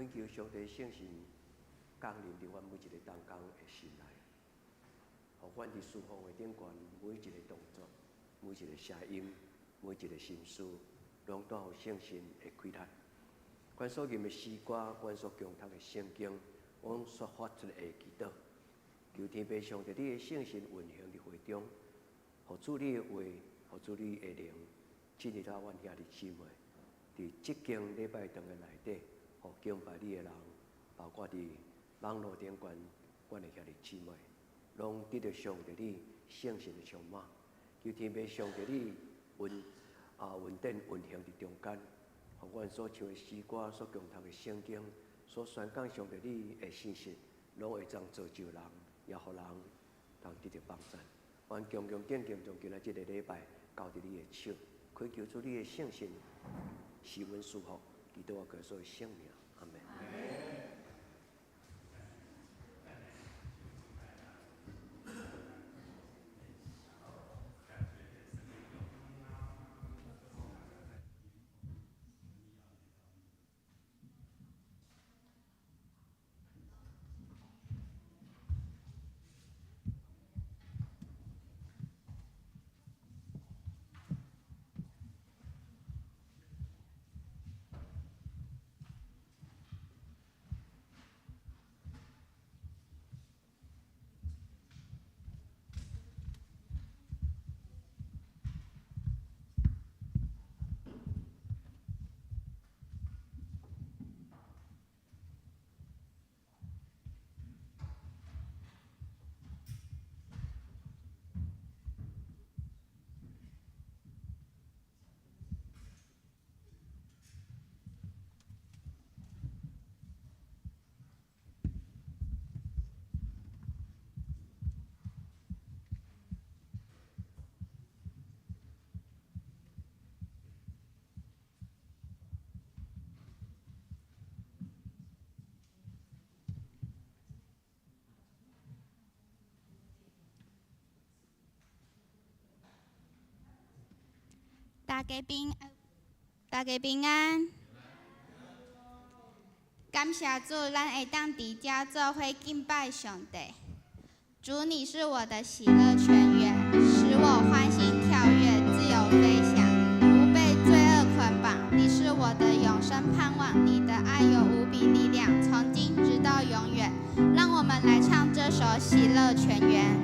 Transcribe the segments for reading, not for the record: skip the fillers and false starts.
懇求上帝聖神降臨佇阮每一个同工的心內，予阮佇事奉的頂懸每一个動作、每一個聲音、每一個心思，攏帶予聖神的啟力。阮所吟的詩歌，阮所誦讀的聖經，阮所發出的祈禱，求天父上帝你的聖神運行佇會中，予主你的話，予主你的靈進入到阮兄弟姊妹，佇這間禮拜堂的內底，予敬拜你的人，包括佇網路頂懸，阮的兄弟姊妹，攏得著上帝你聖神的充滿。求天父上帝你恩典運行佇中間，予阮所唱的詩歌、所誦讀的聖經、所宣講上帝你的信息，攏會當造就人，也予人通得著幫贊。阮恭恭敬敬將今仔這个禮拜交佇你的手，祈求主你的聖神賜阮賜福，祈禱我耶穌的聖名，阿門。 大家平，大家平安。感謝主，咱會當佇遮做伙敬拜上帝。主，你是我的喜樂泉源，使我歡欣跳躍，自由飛翔，不被罪惡捆綁。你是我的永生盼望，你的愛有無比力量，從今直到永遠。讓我們來唱這首《喜樂泉源》。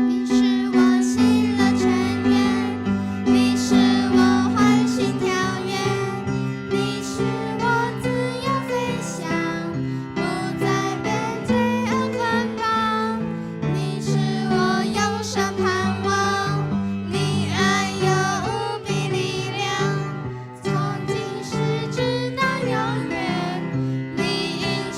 你是我喜樂泉源，你是我歡欣跳躍，你是我自由飛翔，不再被罪惡捆綁。你是我永生盼望，你愛有無比力量，從今世直到永遠。你應許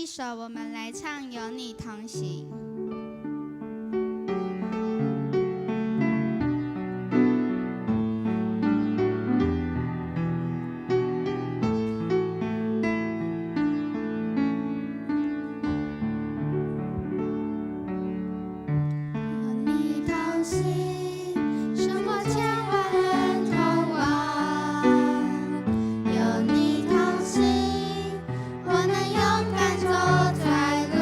一首，我們來唱《有你同行》。有你同行，勝過千萬人同往。有你同行，我能勇敢走窄路。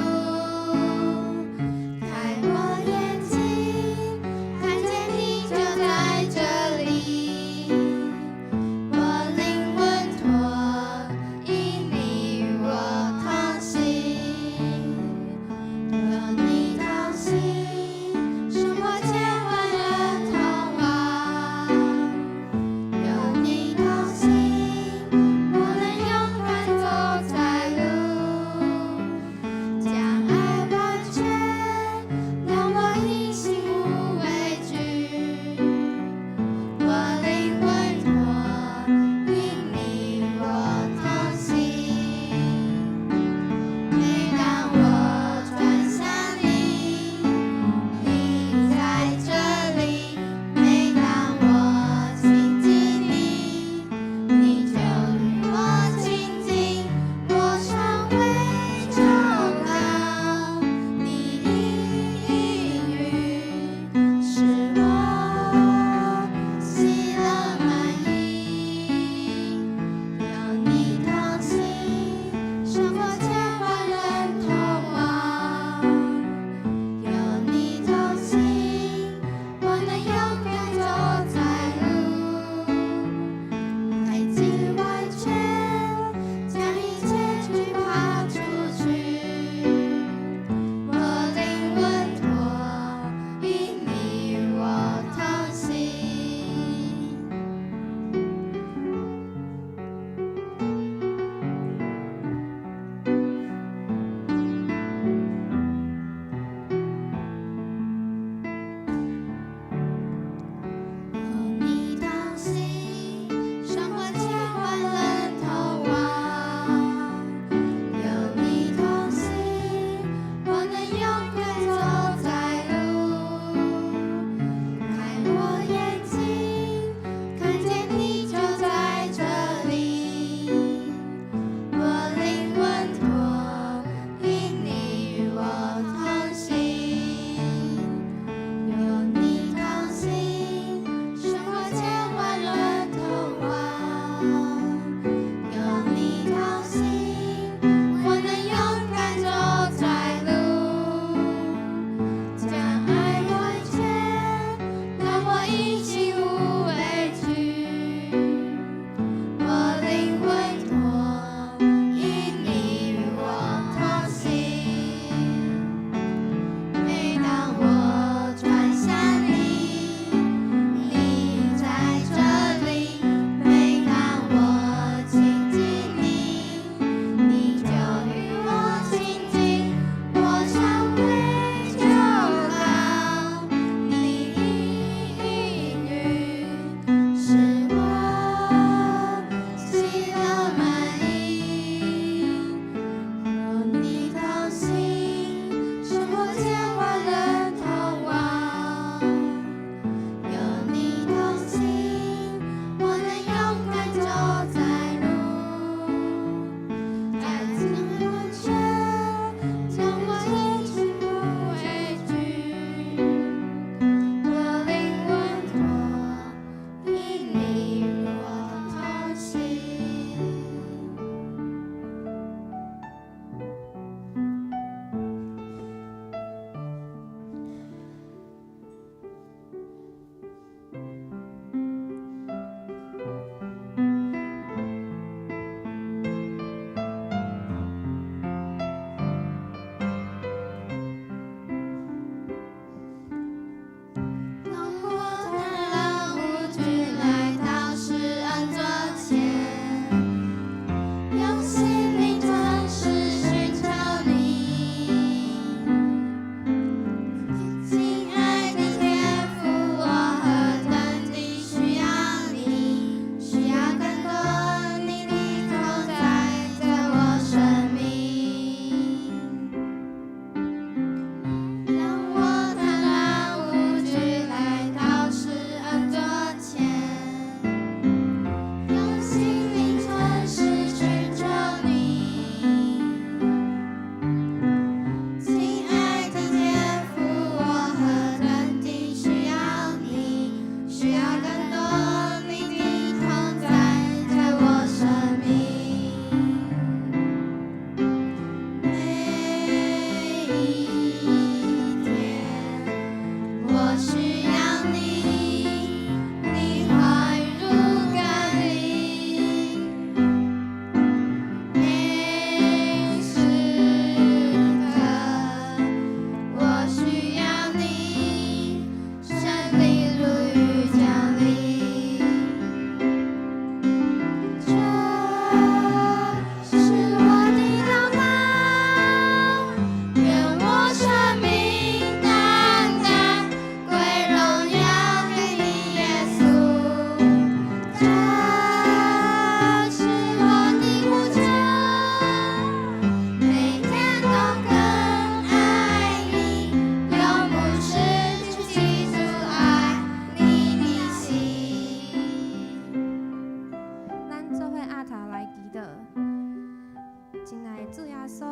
穌，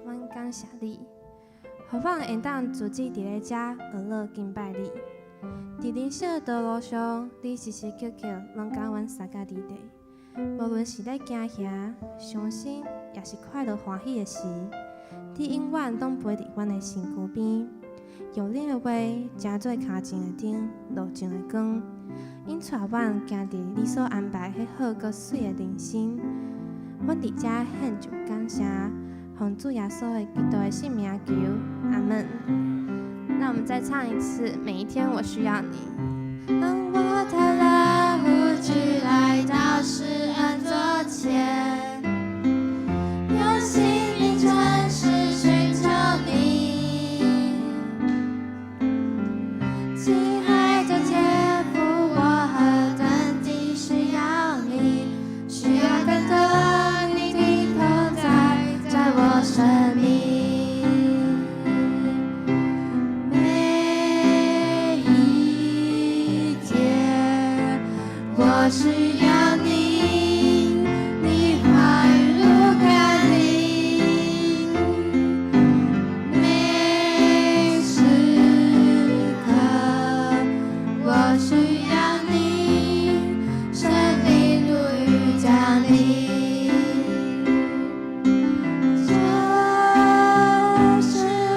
阮感謝你，予阮會當聚集佇咧遮學樂敬拜你。佇人生的道路上，你時時刻刻攏佮阮相佮佇咧。無論是咧驚嚇、傷心，抑是快樂歡喜的時，你永遠攏陪佇阮的身軀邊，用你的話成做跤前的燈，路上的光，引帶阮行佇你所安排彼好閣媠的人生。阮佇遮獻上感謝，奉主耶穌的基督的聖名求，阿門。那我們再唱一次，每一天我需要你。當我抬了無懼來到施恩座前，用心靈誠實尋求你，親愛的天父，我何等地需要你，需要更多你的同在，在我生命。每一天，我需要你，你話語如甘霖，每時刻我需要你，聖靈如雨降臨。這是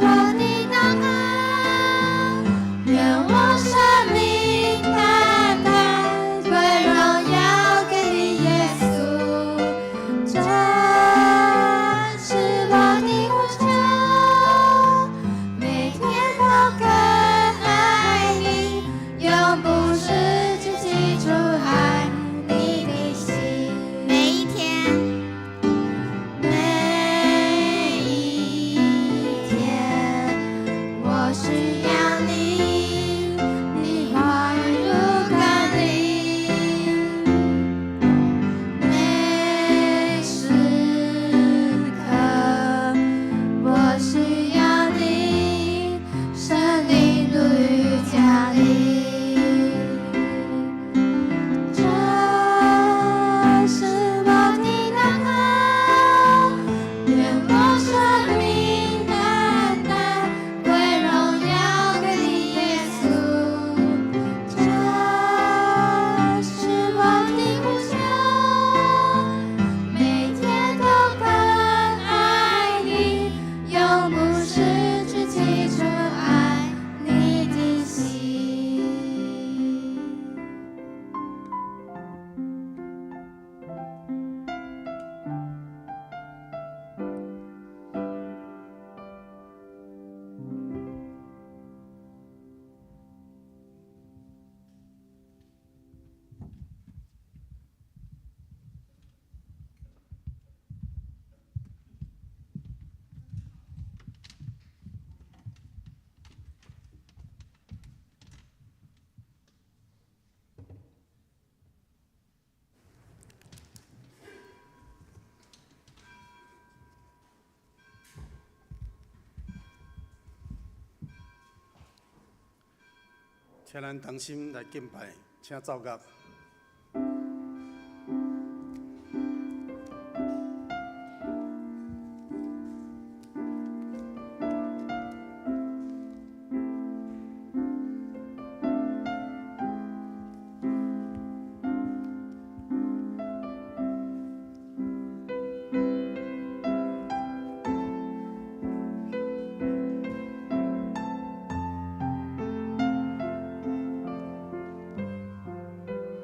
我的禱告，願我生命單單歸榮耀給你，耶穌。這是我的呼求，每天都更愛你，永不失去起初愛你的心。每一天，每一天，我需要你，你話語如甘霖，每時刻我需要你，聖靈如雨降臨。這是我的禱告，願我生命單單歸榮耀給你，耶穌。這是我的呼求，每天都更愛你，永不失去起初愛你的心。請咱同心來敬拜，請奏樂。主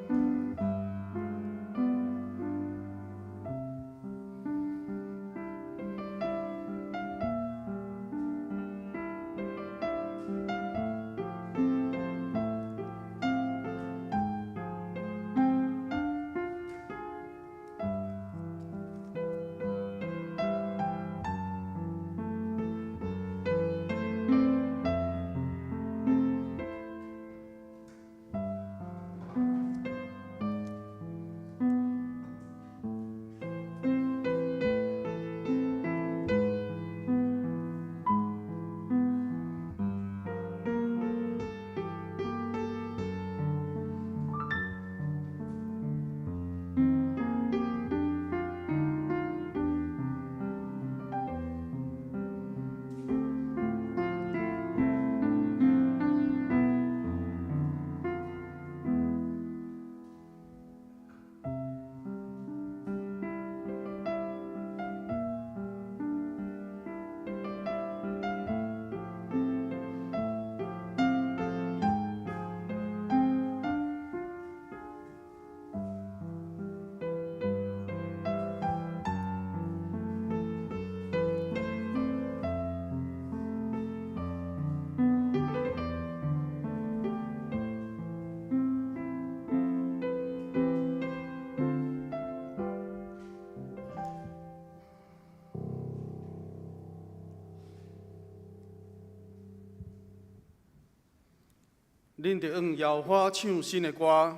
恁著向耶和華唱新的歌，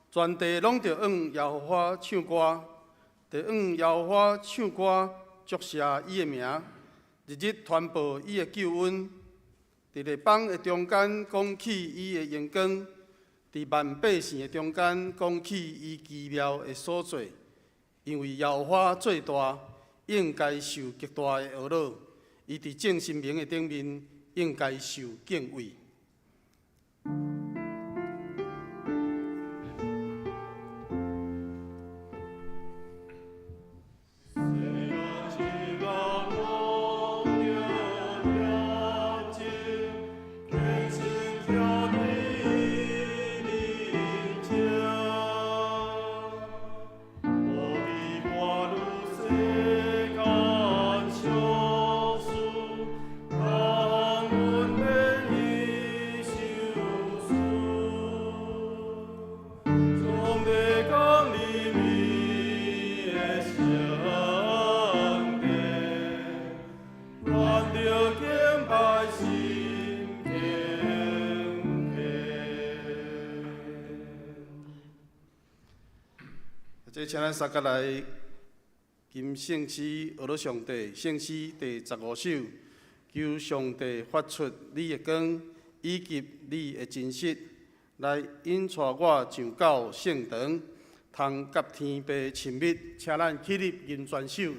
全地攏著向耶和華唱歌，著向耶和華唱歌，祝謝伊的名，日日傳報伊的救恩。佇列邦的中間講起伊的榮光，佇萬百姓的中間講起伊奇妙的所做。因為耶和華做大，應該受極大的呵咾；伊佇眾神明的頂面，應該受敬畏。這請咱三個來吟聖詩，呵咾上帝，聖詩第15首，求上帝發出你的光，以及你的真實，來引帶我上到聖堂，通佮天父親密。請咱起立吟全首。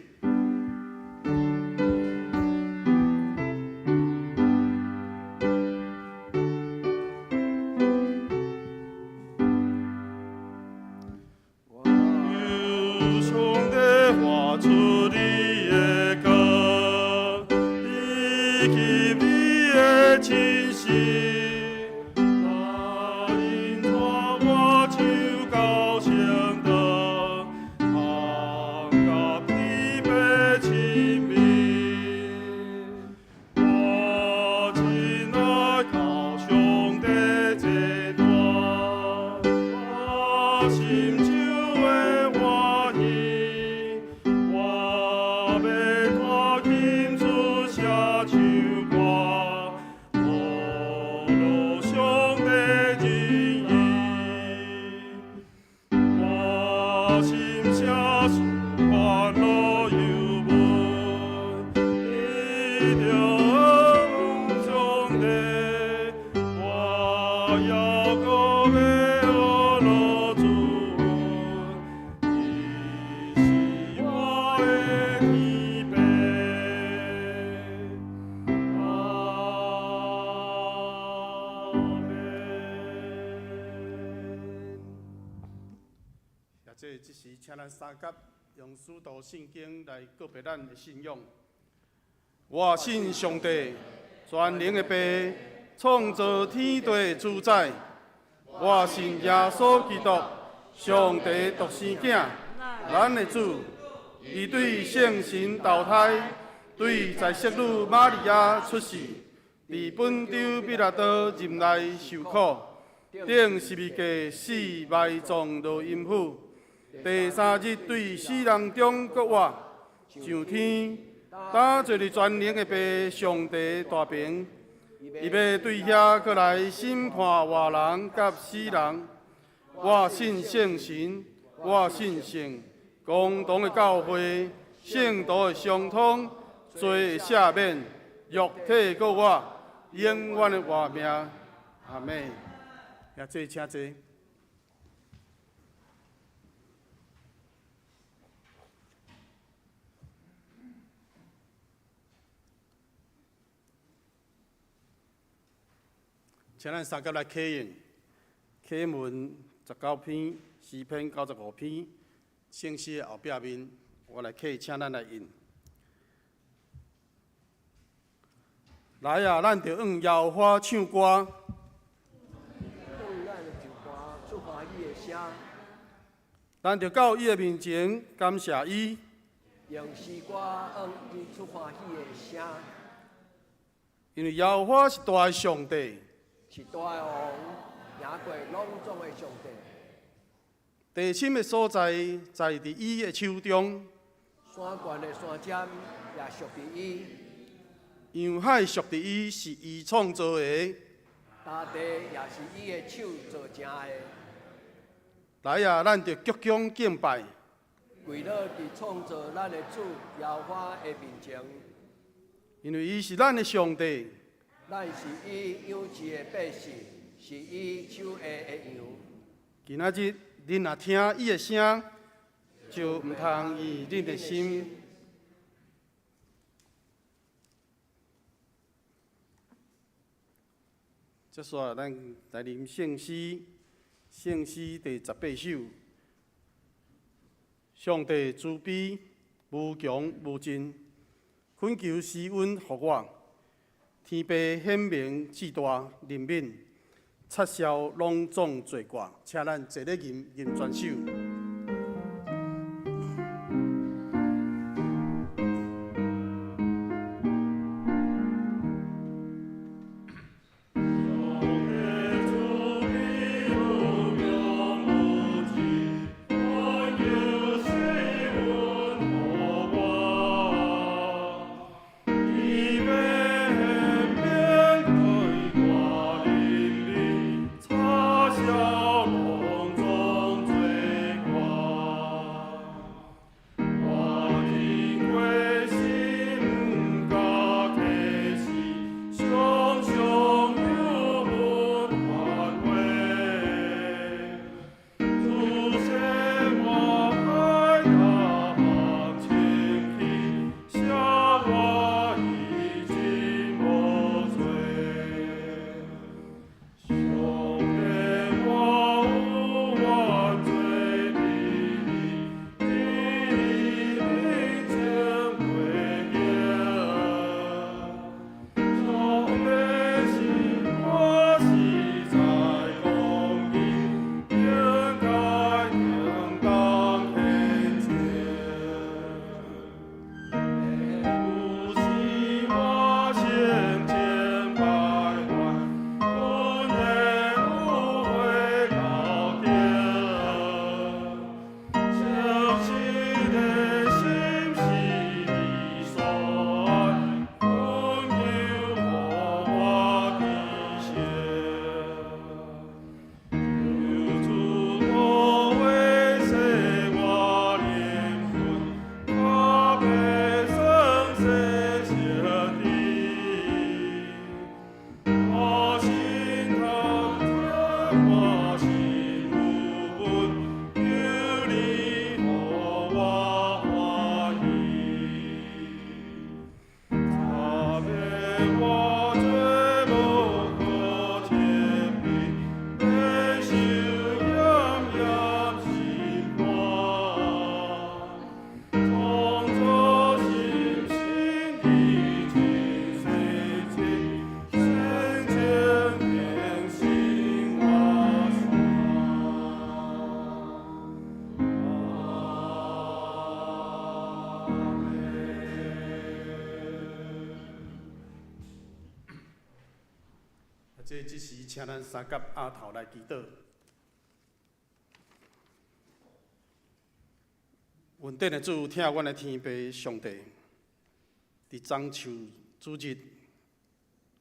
這時，請咱三甲用使徒信經來告白咱的信仰。我信上帝，全能的父，創造天地的主宰。我信耶穌基督，上帝獨生囝，咱的主。伊對聖神投胎，對在聖女瑪利亞出世，佇本丟彼拉多忍耐受苦，釘十字架死埋葬落陰府。第三日對死人中復活，上天，搭坐佇全能的父上帝大爿，伊欲對遐閣來審判活人佮死人。我信聖神，我信聖公同的教會，聖徒的相通，罪的赦免，肉體復活，永遠的活命。阿們。兄弟，請坐。請咱三個來啟應，啟文19篇，詩篇95篇，聖詩的後壁面，我來啟，請咱來印。來啊，咱著向耶和華唱歌。咱著到伊的面前感謝伊。用詩歌向伊出歡喜的聲。因為耶和華是大的上帝，是大的王，贏過攏總的上帝。地深的所在，在佇伊的手中。山懸的山尖也屬佇伊。洋海屬佇伊，是伊創造的。大地也是伊的手做成的。來啊，咱著鞠躬敬拜，跪落佇創造咱的主耶和華的面前。因為伊是咱的上帝。咱是伊養飼的百姓，是伊手下的羊。今仔日恁若聽伊的聲，就毋通硬恁的心。接續咱來啉聖詩，聖詩第18首。上帝慈悲，無窮無盡，懇求施恩予我。天父顯明至大憐憫，擦消攏總罪過。請咱齊咧吟吟全首。這這時，請咱三佮阿頭來祈禱。雲頂的主，疼阮的天父上帝，佇棕樹主日，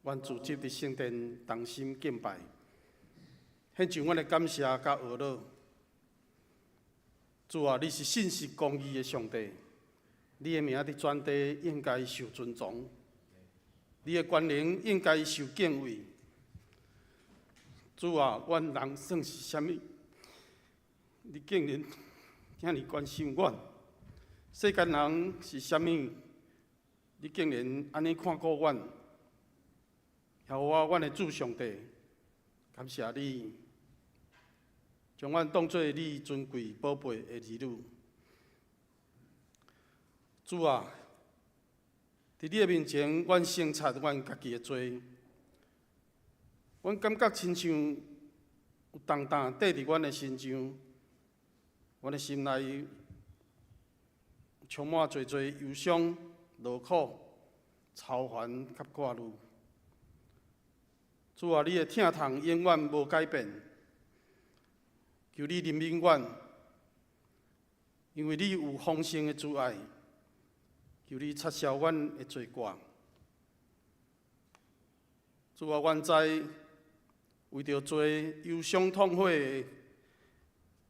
阮聚集佇聖殿同心敬拜，獻上阮的感謝佮呵咾。主啊，你是信實公義的上帝，你的名佇全地應該受尊崇，你的權能應該受敬畏。主啊，阮人算是啥物？你竟然遐爾關心阮？世間人是啥物？你竟然按呢看顧阮？耶和華，阮的主上帝，感謝你，將阮當做你尊貴寶貝的兒女。主啊，佇你的面前，阮省察阮家己的罪。阮感覺親像有重擔綴佇阮的身上，阮的心內充滿濟濟憂傷、勞苦、愁煩佮掛慮。主啊，你的疼痛永遠無改變，求你憐憫阮，因為你有豐盛的慈愛，求你擦消阮的罪過。主啊，阮知為著做憂傷痛悔的，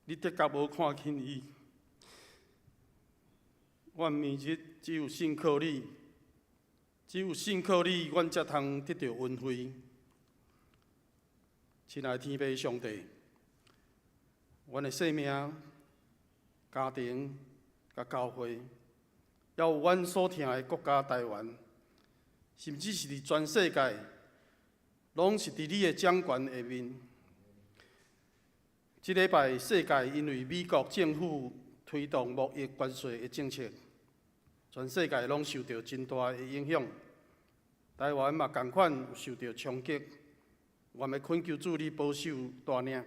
你的確無看輕伊。阮明日只有信靠你，只有信靠你，阮才通得著恩惠。親愛的天父上帝，阮的生命、家庭、佮教會，猶有阮所疼的國家台灣，甚至是佇全世界，攏是佇你的掌權下面。這禮拜世界因為美國政府推動貿易關稅的政策，全世界攏受著真大的影響。台灣嘛仝款有受著衝擊。願欲懇求主你保守帶領，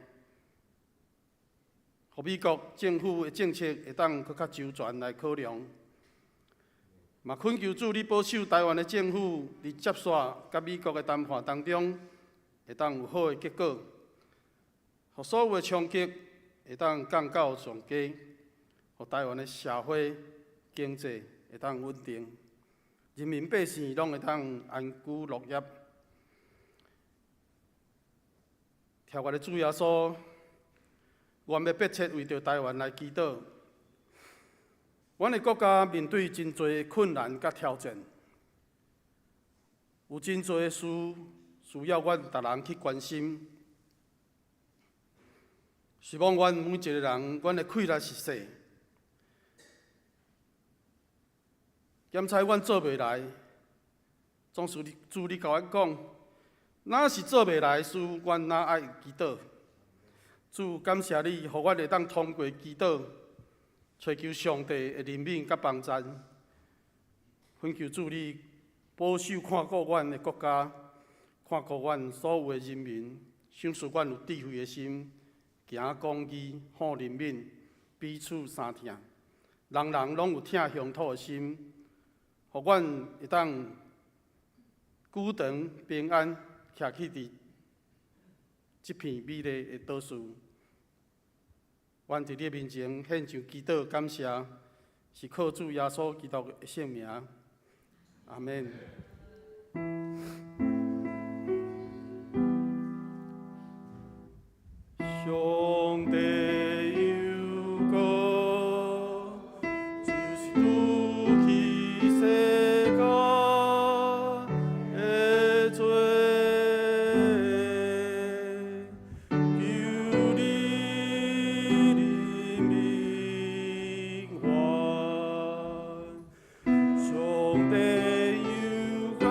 予美國政府的政策會當閣較周全來考量。嘛懇求主你保守台灣的政府佇接續佮美國的談判當中，會當有好的結果，予所有的衝擊會當降到上低，予台灣的社會經濟會當穩定，人民百姓攏會當安居樂業。跳我的主耶穌，願欲迫切為著台灣來祈禱。阮的國家面對真濟困難佮挑戰，有真濟事需要阮逐人去關心。希望阮每一個人，阮的氣力是細，檢查阮做袂來，總是你主你共阮講，若是做袂來的事，阮若愛祈禱。主感謝你，予阮會當通過祈禱，揣求上帝的憐憫佮幫贊。懇求主你保守看顧阮的國家，看顧阮所有的人民，賞賜阮有智慧的心，行公義、好憐憫，彼此相疼，人人攏有疼鄉土的心，予阮會當久長平安，徛起佇這片美麗的島嶼。阮佇你面前獻上祈禱感謝，是靠主耶穌基督的聖名。阿們。上帝有國，就是拄起世界的罪，求你憐憫阮。上帝有國，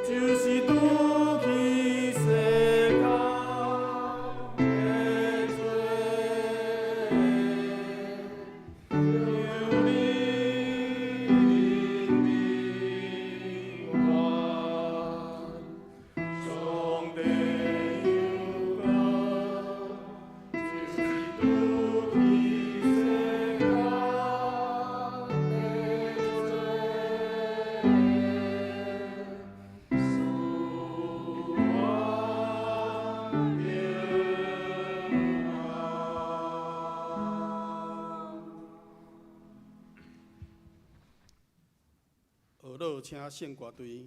就是拄起世界的罪，求你憐憫阮。上帝有國，就是拄起世界的罪，賜阮平安。學樂請聖歌隊。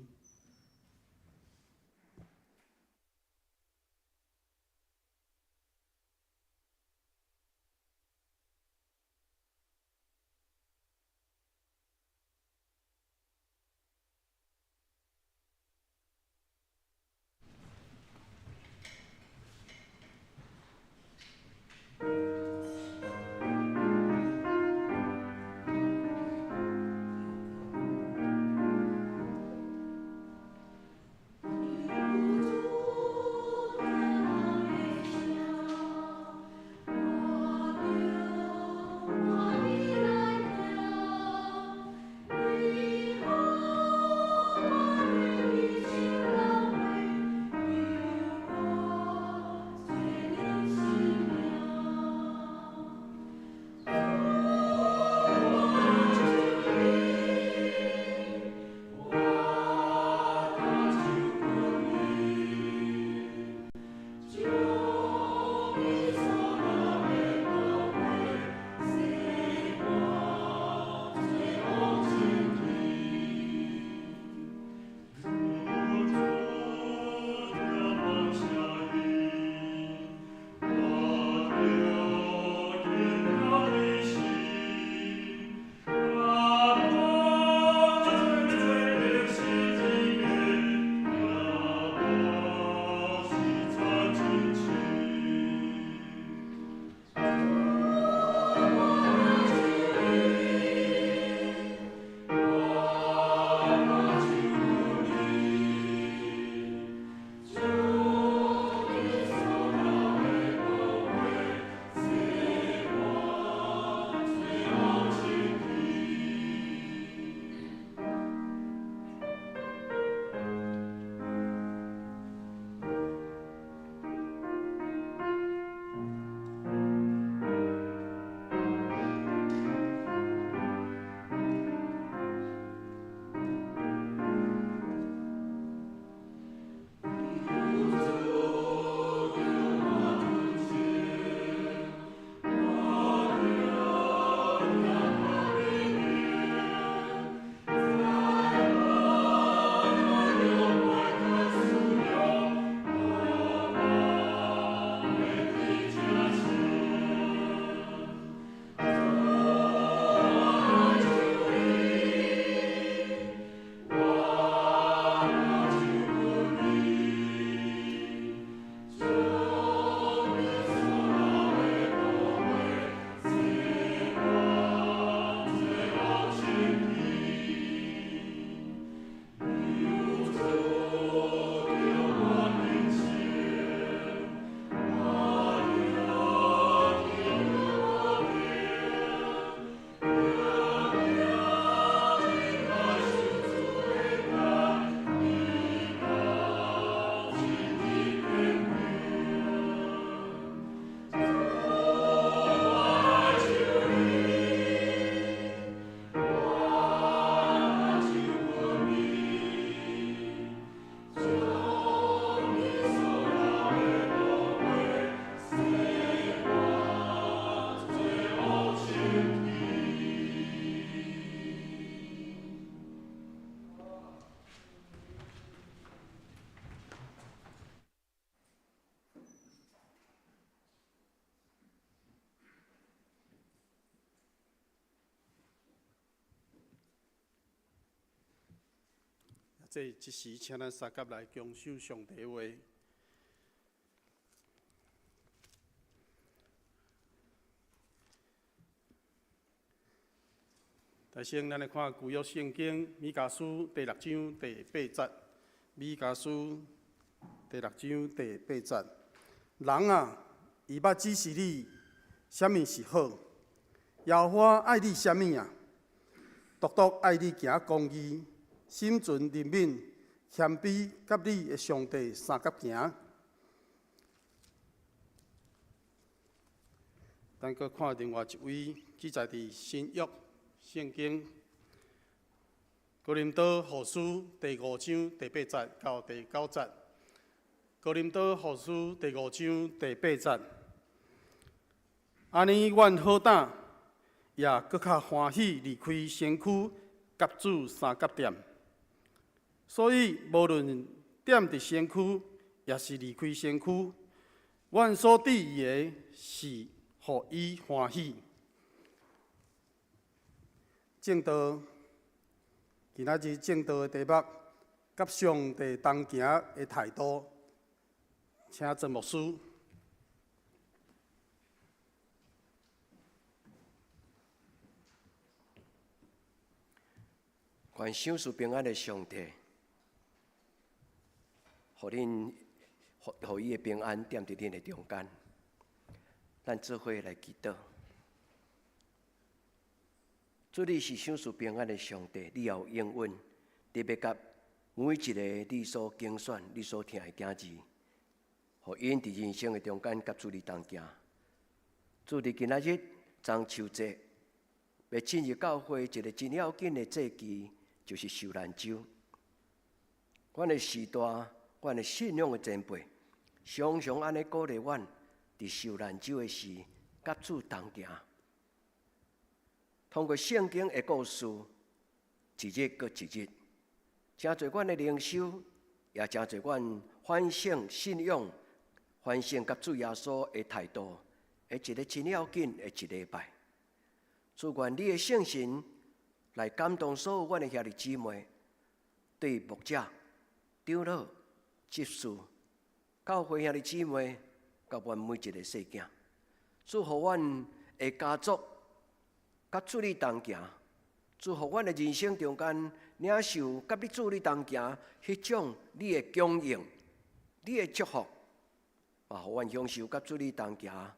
這這時請咱相佮來共守上帝話。首先，咱來看舊約聖經彌迦書第六章第八節。彌迦書第六章第八節：人啊，伊捌指示你啥物是好？耶和華愛你啥物啊？獨獨愛你行公義，心存憐憫，謙卑，佮你的上帝相佮行。咱閣看另外一位記載佇新約聖經哥林多後書第五章第八節到第九節。哥林多後書第五章第八節，按呢，阮好膽，也閣較歡喜離開身軀，佮主相佮踮。所以，無論踮佇身軀，抑是離開身軀，阮所致意的是予伊歡喜。證道，今仔日證道的題目，佮上帝同行的態度，請曾牧師。願賞賜平安的上帝，予恁，予伊的平安踮佇恁的中間。咱做伙來祈禱。主，你是賞賜平安的上帝，你也有應允，特別佮每一个你所揀選、你所疼的囝兒，予𪜶佇人生的中間佮主你同行。主，佇今仔日中秋節，欲進入教會一个真要緊的節期，就是受難週。阮的時代，阮的信仰的前輩，常常按呢鼓勵阮，佇受難週的時，佮主同行。通過聖經的故事，一日閣一日，誠濟阮的靈修，也誠濟阮反省信仰、反省佮主耶穌的態度，的一个真要緊的一禮拜。主，願你的聖神來感動所有阮的兄弟姊妹，對牧者、長老、執事、教會兄弟姊妹，佮阮每一个細囝，主，予阮的家族佮主你同行，主，予阮的人生中間領受佮你主你同行彼種你的供應、你的祝福，嘛予阮享受佮主你同行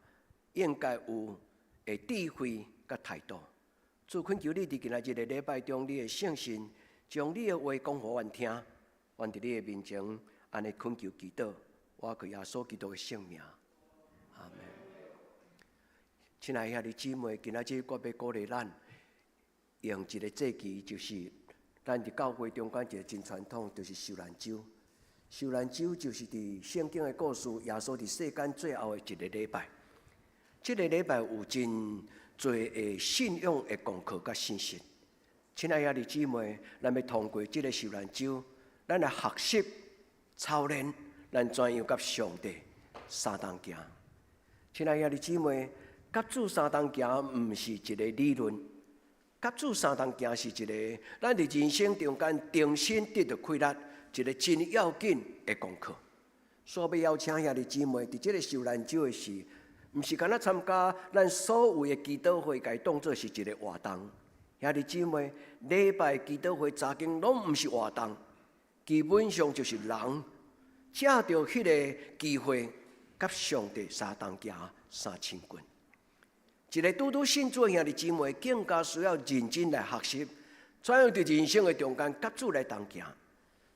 應該有的智慧佮態度。主，懇求你佇今仔日的禮拜中，你的聖神將你的話講予阮聽，阮佇你的面前按呢懇求祈禱，我靠耶穌基督的聖名，阿們。親愛兄弟姊妹，今仔日我欲鼓勵咱用一个節期，就是咱佇教會中間一个真傳統，就是受難週。受難週就是佇聖經的故事，耶穌佇世間最後的一个禮拜。這个禮拜有真濟的信仰的功課佮信息。親愛兄弟姊妹，咱欲通過這个受難週，咱來學習操練，咱怎樣佮上帝相同行。親愛兄弟姊妹，佮主相同行，毋是一个理論，佮主相同行是一个咱佇人生中間重新得著氣力，一个真要緊的功課。所以欲邀請兄弟姊妹，佇這个受難週的時，毋是干焦參加咱所謂的祈禱會，共伊當做是一个活動。兄弟姊妹，禮拜祈禱會查經攏毋是活動，基本上就是人藉著彼个機會，佮上帝相同行，相親近。一个拄拄信主的兄弟姊妹，更加需要認真來學習，怎樣佇人生的中間佮主來同行。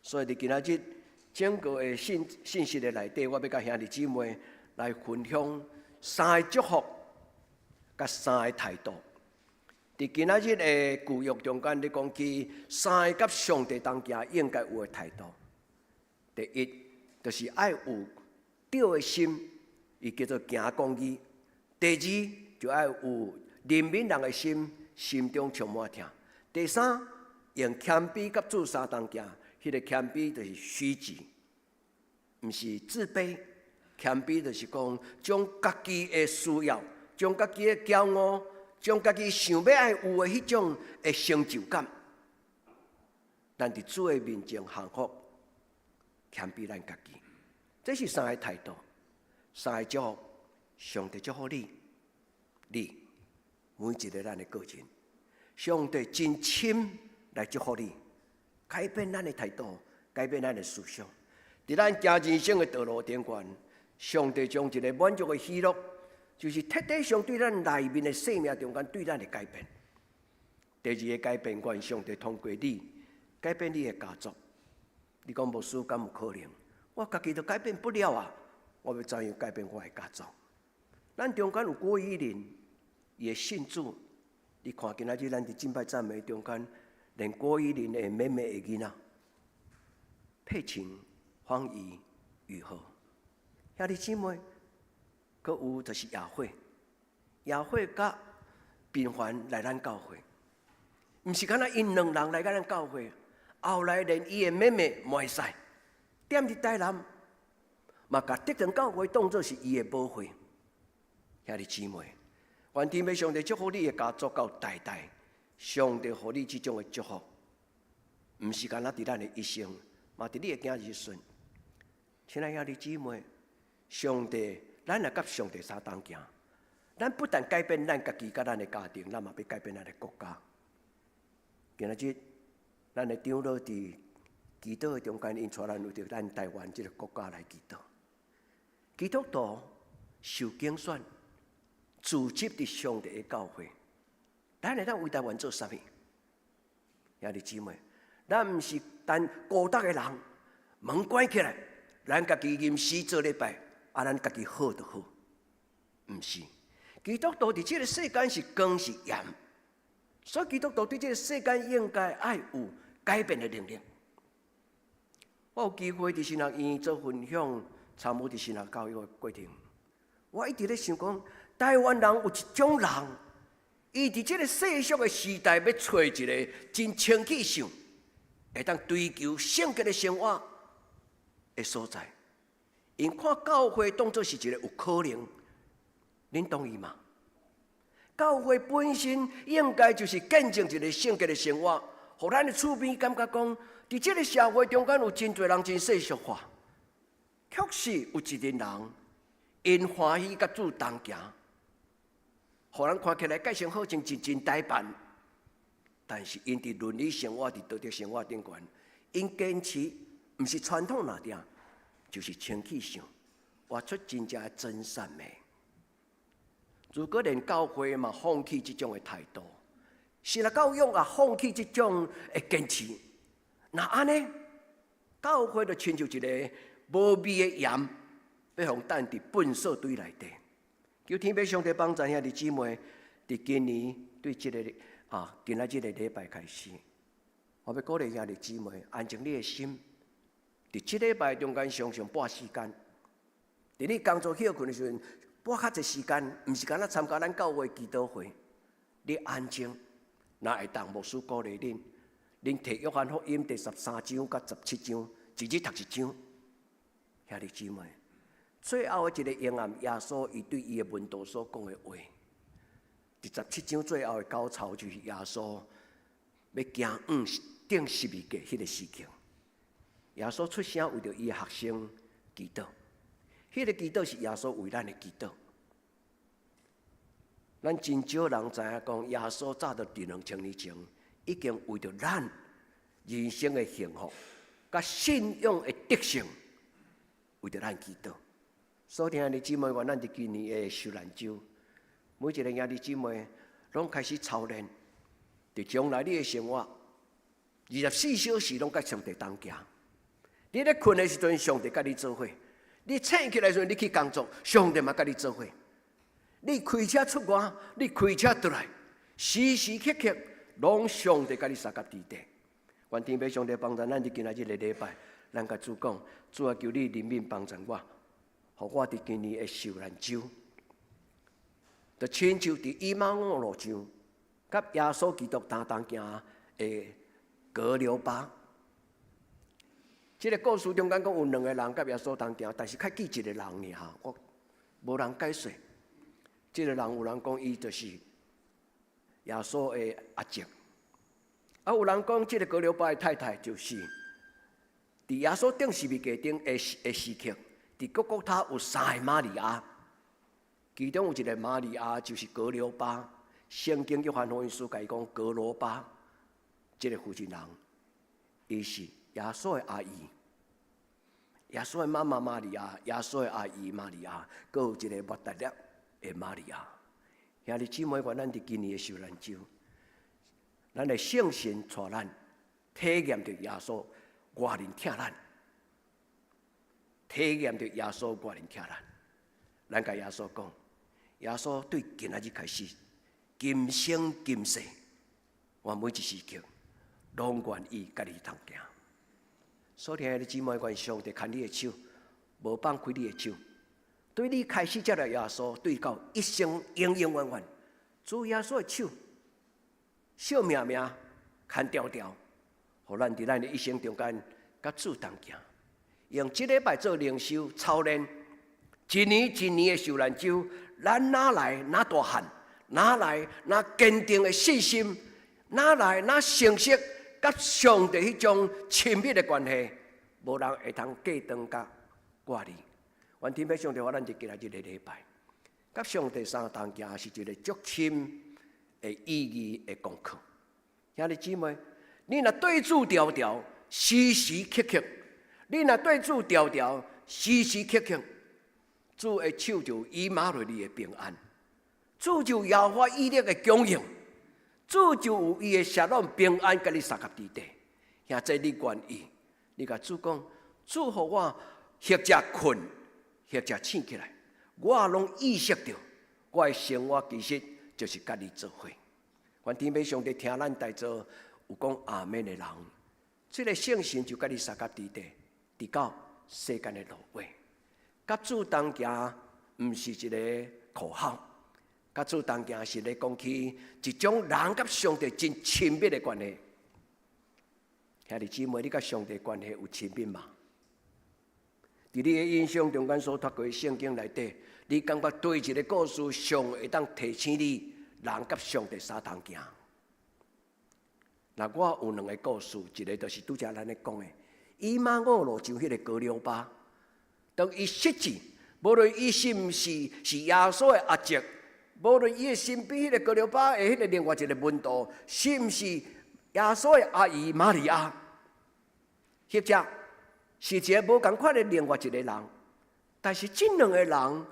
所以佇今仔日整個的信信息的內底，我欲佮兄弟姊妹來分享三个祝福，佮三个態度。佇今仔日的舊約中間，咧講起三个佮上帝同行應該有的態度。第一，就是愛有對的心，伊叫做行公義。第二，就愛有憐憫人的心，心中充滿疼。第三，用謙卑佮主相同行，彼个謙卑就是虛己，毋是自卑。謙卑就是講，將家己的需要，將家己的驕傲，將家己想欲愛有的彼種的成就感，咱佇主的面前降服，謙卑咱家己，這是三个態度，三个祝福。上帝祝福你，你每一个咱的個人，上帝真深來祝福你，改變咱的態度，改變咱的思想。佇咱行人生的道路頂懸，上帝將一个滿足的喜樂，就是徹底上對咱內面的生命中間對咱的改變。第二个改變，願上帝通過你改變你的家族。你講牧師敢有可能？我家己都改變不了啊！我欲怎樣改變我的家族？咱中間有郭依林，伊的信主，你看今仔日咱佇敬拜讚美中間，連郭依林的妹妹的囡仔，佩琴、方怡、雨禾，兄弟姊妹，閣有就是雅慧，雅慧佮平凡來咱教會，毋是干焦𪜶兩人來佮咱教會，後來連伊的妹妹嘛會使，踮佇台南，嘛共德堂教會當做是伊的母會。兄弟姊妹，願天父上帝祝福你的家族到代代，上帝予你這種的祝福，毋是干焦佇咱的一生，嘛佇你的囝兒孫。親愛兄弟姊妹，上帝，咱若佮上帝相同行，咱不但改變咱家己佮咱的家庭，咱嘛欲改變咱的國家。今仔日，咱的長老佇祈禱的中間，𪜶帶咱為著咱台灣這个國家來祈禱。基督徒受揀選，組織佇上帝的教會，咱會當為台灣做啥物？兄弟姊妹，咱毋是單孤單的人，門關起來，咱家己吟詩做禮拜，啊，咱家己好就好。毋是，基督徒佇這个世間是光是鹽，所以基督徒對這个世間應該愛有改變的能力。我有機會佇神學院做分享，參與佇神學教育的過程，我一直咧想講，台灣人有一種人，伊佇這个世俗的時代，欲揣一个真清氣性，會當追求聖潔的生活的所在。𪜶看教會當做是一个有可能，恁同意嗎？教會本身應該就是見證一个聖潔的生活，予咱的厝邊感覺講，佇這个社會中間有真濟人真世俗化，確實有一群人，𪜶歡喜佮主同行，予人看起來蓋成好像真真呆板，但是𪜶佇倫理生活、佇道德生活頂懸，𪜶堅持毋是傳統那點，就是清氣性，活出真正的真善美。如果連教會嘛放棄這種的態度，神學教育也放棄這種的堅持，那按呢？教會就親像一个無味的鹽，欲予擲佇糞掃堆內底。求天父上帝幫助兄弟姊妹，佇今年對這个啊，今仔這个禮拜開始，我欲鼓勵兄弟姊妹安靜你的心，佇這禮拜中間常常撥時間，佇你工作歇睏的時陣，撥較濟時間，毋是干焦參加咱教會祈禱會，你安靜，若會當牧師鼓勵恁，恁提約翰福音第13章佮17章，一日讀一章。兄弟姊妹，最後的一个嬰暗，耶穌伊對伊的門徒所講的話，第十七章最後的高潮就是耶穌欲行往釘十字架彼个時刻。耶穌出聲為著伊的學生祈禱，彼个祈禱是耶穌為咱的祈禱。咱真少人知影講，耶穌早就佇2000年前已經為著咱人生的幸福、佮信仰的得勝，為著咱祈禱。所以，兄弟姊妹，願咱佇今年的受難週，每一个兄弟姊妹攏開始操練，佇將來你的生活，24小時攏佮上帝同行。你咧睏的時陣，上帝佮你做伙；你醒起來時陣，你去工作，上帝嘛佮你做伙。你開車出外，你開車轉來，時時刻刻攏上帝佮你相佮佇底。願天父上帝幫助咱佇今仔日个禮拜，咱共主講，主啊，求你憐憫幫助我，予我佇今年的受難週，就親像佇以馬忤路上，佮耶穌基督同同行的革流巴。這个故事中間講有兩个人佮耶穌同行，但是較記一个人爾，我無人解說。這个人有人講伊就是耶穌的阿叔，啊，有人講，這個革流巴的太太就是佇耶穌釘十字架頂的時刻，佇各各他有三個瑪利亞，其中有一個瑪利亞就是革流巴，聖經約翰福音書共伊講革羅巴，這個婦人，伊是耶穌的阿姨，耶穌的媽媽瑪利亞，耶穌的阿姨瑪利亞，閣有一個抹大拉的瑪利亞。兄弟姊妹，願咱佇今年的受難週，咱的聖神帶咱體驗著耶穌偌爾疼咱，體驗著耶穌偌爾疼咱。咱共耶穌講，耶穌對今仔日開始，今生今世，我每一時刻攏願意佮你同行。所以，兄弟姊妹，願上帝牽你的手，無放開你的手。對你開始接受耶穌，對到一生永永遠遠，主耶穌的手，惜命命牽牢牢，予咱佇咱的一生中間佮主同行。用這禮拜做靈修操練，一年一年的受難週，咱哪來那大漢，哪來那堅定的信心，哪來那誠實佮上帝彼種親密的關係，無人會通隔斷佮割離。願天父上帝，予咱佇今仔日這個禮拜，佮上帝相同行是一個足深的意義的功課。兄弟姊妹，你若對主牢牢，時時刻刻，你若對主牢牢，時時刻刻，主的手就以馬內利的平安，主就耶和華以勒的供應，主就有伊的沙龍平安，佮你相佮佇底。兄弟你願意，你共主講，主予我或者睏，或者醒起來，我攏意識著，我的生活其實就是佮你做伙。願天父上帝聽咱在座有講阿門的人，這個聖神就佮你相佮佇底，直到世間的落尾。佮主同行，毋是一個口號，佮主同行是咧講起一種人佮上帝真親密的關係。兄弟姊妹，你佮上帝關係有親密嗎？佇你的印象中間所讀過的聖經內底，你感覺佗一個故事上會當提醒你人佮上帝相同行？那我有兩個故事，一個就是拄才咱咧講的，以馬忤路上彼個革流巴，當伊失志，無論伊是毋是是耶穌的阿叔，無論伊的身邊彼個革流巴的彼個另外一個門徒，是毋是耶穌的阿姨瑪利亞，或者是一個無仝款的另外一個人，但是這兩個人，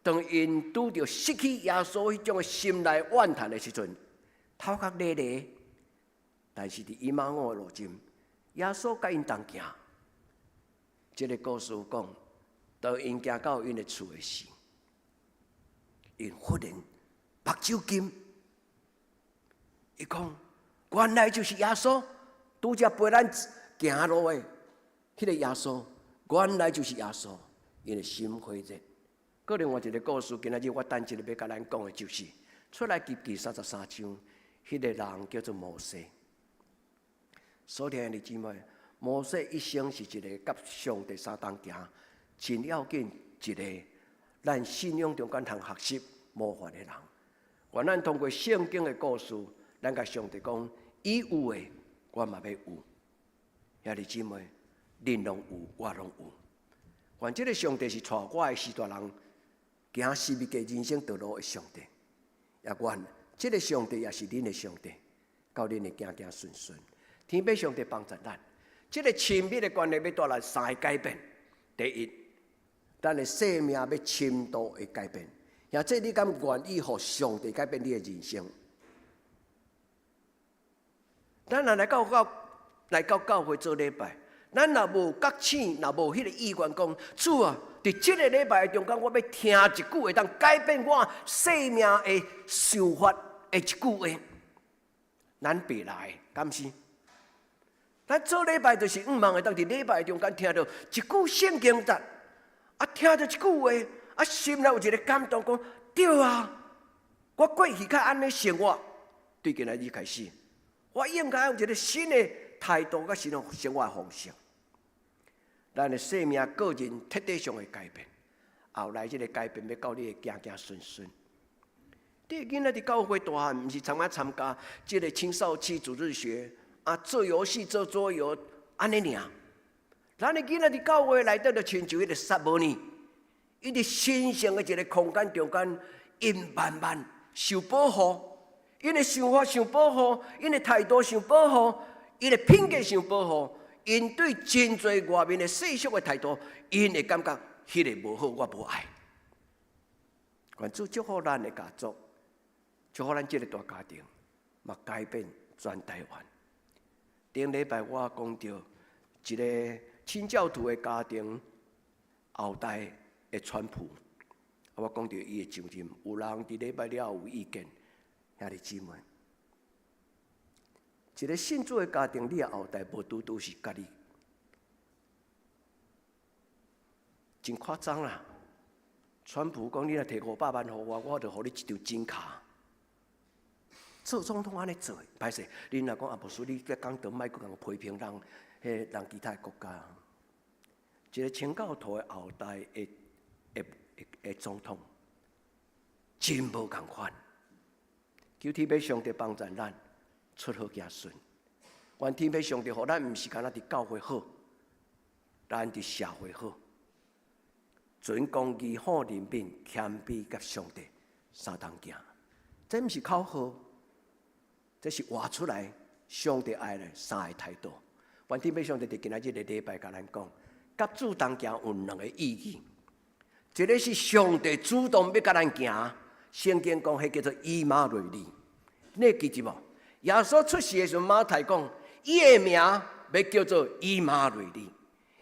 當𪜶拄著失去耶穌彼種的心內怨嘆的時陣，頭殼咧咧。但是佇以馬忤的路上，耶穌佮𪜶同行。這個故事講，當𪜶行到𪜶的厝的時，𪜶忽然目睭金，伊講，原來就是耶穌，拄才陪咱行路的彼個耶穌，原來就是耶穌，𪜶的心火熱。閣另外一個故事，今仔日我等一下欲共咱講的就是，出埃及記33章，彼個人叫做摩西。所聽的姊妹，摩西一生是一個佮上帝相同行，真要緊一個咱信仰中間通學習模範的人。願咱通過聖經的故事，咱共上帝講，伊有的，我嘛欲有。兄弟姊妹，恁攏有，我攏有。願這個上帝是帶我的序大人行十字架人生道路的上帝，也願這個上帝也是恁的上帝，教恁會行行順順。天父上帝幫助咱，這個親密的關係欲帶來三個改變。第一，咱的生命欲深度的改變，或者你敢願意予上帝改變你的人生？咱若來到教會做禮拜，咱若無覺醒，若無彼個意願講，主啊，佇這個禮拜中間，我欲聽一句會當改變我生命的想法的一句話，咱袂來，敢是？咱做禮拜就是向望會當佇禮拜中間聽著一句聖經節，啊，聽著一句話，啊，心內有一個感動，講對啊，我過去較按呢生活，對今仔日開始，我應該有一個新的態度佮新的生活方式。咱的生命個人徹底上的改變，後來這個改變欲到你會行行順順。你的囡仔佇教會大漢，毋是參加參加這個青少期主日學。啊，做遊戲做桌遊，按呢爾。咱的囡仔佇教會內底就親像彼個撒母耳，伊佇神聖的一個空間中間，𪜶慢慢受保護，𪜶的想法受保護，𪜶的態度受保護，𪜶的品格受保護，𪜶對真濟外面的世俗的態度，𪜶會感覺彼個無好，我無愛。願主祝福咱的家族，祝福咱這个大家庭，嘛改變全台灣。頂禮拜我講著一个清教徒的家庭後代的川普，我講著伊的上任，有人佇禮拜了後有意見，兄弟姊妹，一个信主的家庭，你的後代無拄拄是共你真誇張啦！川普講：你若提500萬予我，我就予你一張金卡。做總統按呢做，歹勢，恁若講啊，牧師，你講著莫閣共批評人，彼人其他的國家。一个清教徒的後代的總統，真無仝款。求天父上帝幫助咱出好子孫。願天父上帝予咱，毋是干焦佇教會好，咱佇社會好。存公義、好憐憫、謙卑，佮上帝相同行。這毋是口號，這是活出來上帝愛的三个態度。願天父上帝佇今仔日个禮拜共咱講，佮主同行有兩个意義。一个是上帝主動欲佮咱行，聖經講彼叫做以馬內利。你會記得無？耶穌出世的時陣，馬太講，伊的名欲叫做以馬內利。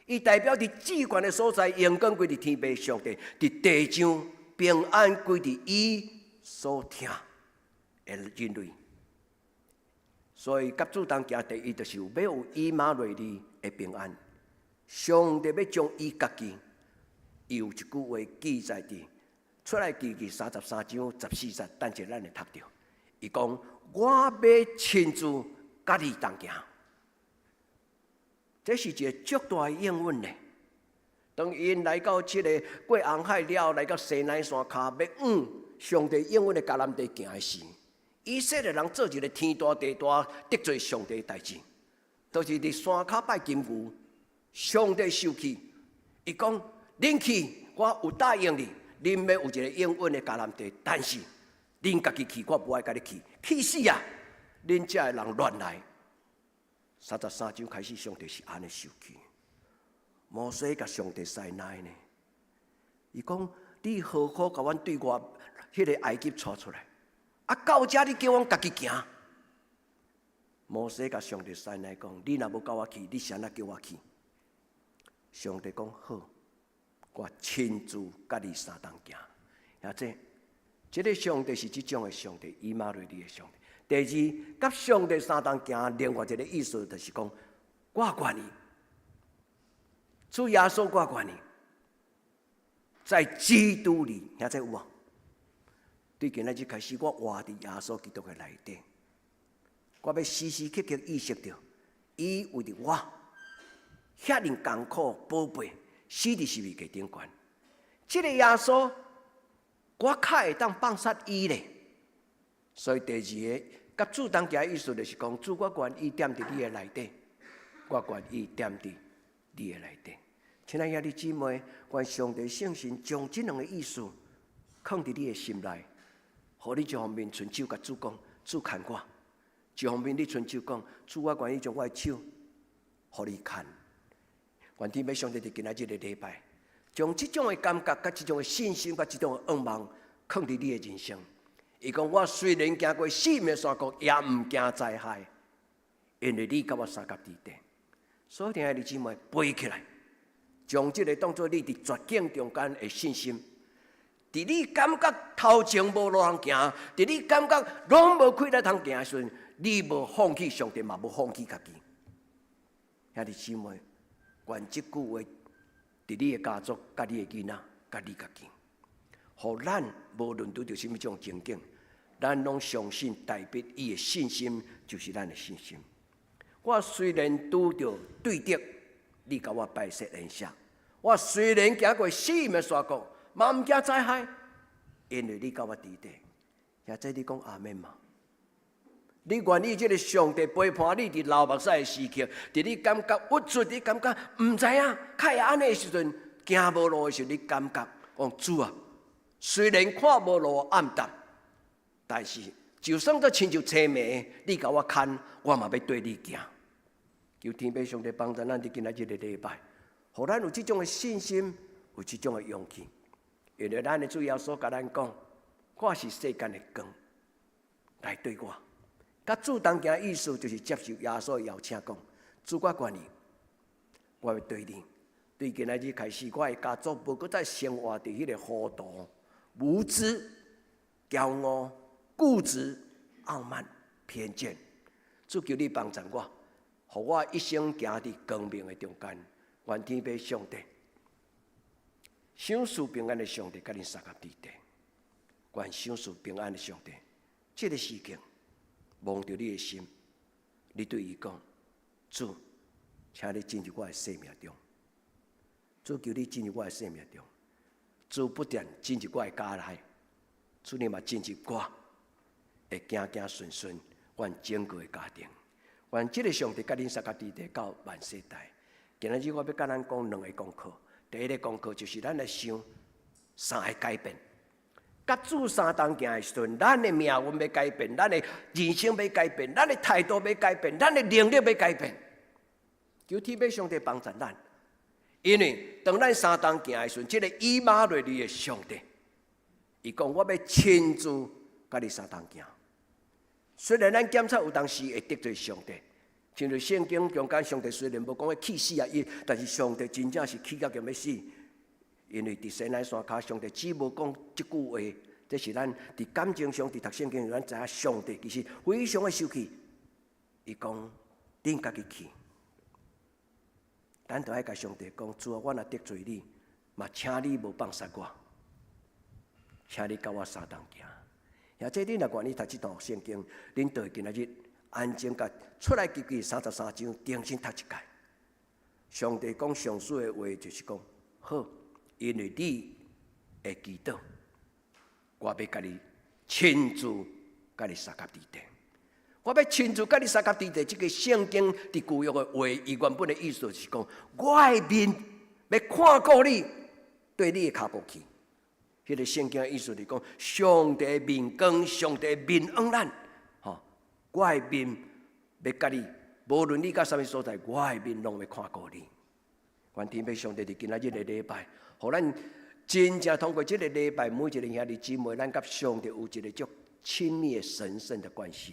伊代表佇至懸的所在，榮光歸佇天父上帝，佇地上平安歸佇伊所疼的人類。所以，佮主同行，第一就是有欲有以馬內利的平安。上帝欲將伊家己，伊有一句話記載佇出埃及記33章14節，等者咱會讀著。伊講：我欲親自佮你同行。這是一个足大的應允呢。當𪜶來到這个過紅海了，來到西奈山跤，欲往上帝應允的迦南地行的時，以色列人做一个天大地大得罪上帝的代誌，就是佇山跤拜金牛，上帝生氣，伊講：恁去，我有答應你，恁欲有一个應允的迦南地，但是恁家己去，我無愛共你去，去死啊！恁遮的人亂來。33章開始，上帝是按呢生氣。摩西共上帝使奶呢？伊講：你何苦共阮對外彼个埃及帶出來？啊，到遮你叫阮家己行。摩西共上帝使奶講：你若無共我去，你是按怎叫我去？上帝講好，我親自佮你相同行。兄弟，這个上帝是這種的上帝，以馬內利的上帝。第二，佮上帝相同行，另外一个意思就是講，我願意，主耶穌我願意，在基督裡，兄弟有無？對今仔日開始，我活佇耶穌基督的內底，我欲時時刻刻意識著，伊為著我遐爾艱苦寶貝，死佇十字架頂懸。這个耶穌，我較會當放殺伊咧。所以第二个，佮主同行的意思就是講，主我願意踮佇你的內底，我願意踮佇你的內底。親愛兄弟姊妹，願上帝聖神將這兩个意思囥佇你的心內，予你一方面伸手共主講，主牽我；一方面你伸手講，主我願意將我的手予你牽。願天父上帝佇今仔日个禮拜，將這種的感覺、佮這種的信心、佮這種的向望，囥佇你的人生。伊講：我雖然行過死蔭的山谷，也毋驚災害，因為你佮我相佮佇底。所以，兄弟姊妹，背起來，將這个當做你佇絕境中間的信心。佇你感覺頭前無路通行，佇你感覺攏無氣力通行的時陣，你無放棄上帝，嘛無放棄家己。兄弟姊妹，願這句話佇你的家族、佮你的囡仔、佮你家己，予咱無論拄著啥物種情景，咱攏相信大衛伊的信心就是咱的信心。我雖然拄著對敵，你共我擺設筵席；我雖然行過死蔭的山谷，嘛毋驚災害，因為你佮我佇底。兄弟，你講阿們嗎？你願意這个上帝陪伴你佇流目屎的時刻，佇你感覺鬱卒，你感覺毋知影，較會按呢的時陣，行無路的時陣，你感覺講主啊，雖然看無路暗淡，但是就算做親像青暝，你共我牽，我嘛欲綴你行。求天父上帝幫助咱佇今仔這个禮拜，予咱有這種的信心，有這種的勇氣。因為咱的主耶穌共咱講，我是世間的光，來綴我。佮主同行的意思就是接受耶穌的邀請，講主我願意，我欲綴你。對今仔日開始，我的家族無閣再生活佇彼个糊塗、無知、驕傲、固執、傲慢、偏見。主求你幫助我，予我一生行佇光明的中間。願天父上帝，賞賜平安的上帝，佮恁相佮佇底。願賞賜平安的上帝，這个時刻摸著你的心，你對伊講：主，請你進入我的生命中。主求你進入我的生命中。主不但進入我的家內，主你嘛進入我，會行行順順，阮整個的家庭。願這个上帝佮恁相佮佇底到萬世代。今仔日我欲佮咱講兩个功課。第一个功課就是咱來想三个改變。佮主相同行的時陣，咱的命運欲改變，咱的人生欲改變，咱的態度欲改變，咱的能力欲改變。求天父上帝幫助咱，因為當咱相同行的時陣，這个以馬內利的上帝，伊講我欲親自佮你相同行。雖然咱檢查有當時會得罪上帝，親像聖經中間上帝雖然無講欲氣死啊伊，但是上帝真正是氣甲欲死。因為佇西奈山跤，上帝只無講這句話，這是咱佇感情上佇讀聖經，咱知影上帝其實非常的生氣。伊講，恁家己去，咱就愛共上帝講，主啊，我若得罪你，嘛請你無放殺我，請你佮我相同行。或者恁若願意讀這段聖經，恁就會今仔日安靜共出埃及記33章，重新讀一擺。上帝講上述的話，就是講好。因為你會祈禱，我欲共你親自共你相佮佇底。我欲親自共你相佮佇底。這个聖經佇舊約的話，伊原本的意思就是講，我的面欲看顧你，綴你的跤步去。彼个聖經的意思是講，上帝面光，上帝面向咱，吼，我的面欲共你，無論你佇啥物所在，我的面攏欲看顧你。願天父上帝佇今仔日的禮拜，予咱真正通過這个禮拜，每一个兄弟姊妹，咱佮上帝有一个足親密的神聖的關係。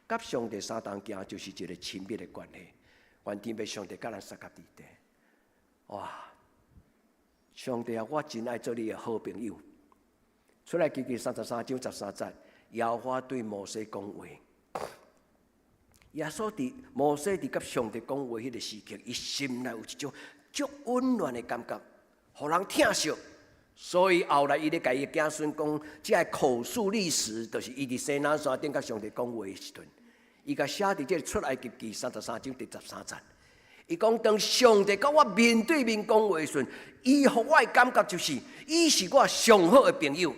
佮上帝相同行，就是一个親密的關係。願天父上帝佮咱相佮佇底。哇！上帝啊，我真愛做你的好朋友。出埃及記33章13節，耶和華對摩西講話。耶穌佇摩西佇佮上帝講話彼个時刻，伊心內有一種足溫暖的感覺，予人疼惜。所以後來伊咧共伊的子孫講，這个口述歷史，就是伊佇西奈山頂佮上帝講話的時陣，伊共寫佇這个出埃及記33章第13節。伊講當上帝佮我面對面講話的時陣，伊予我的感覺就是，伊是我上好的朋友。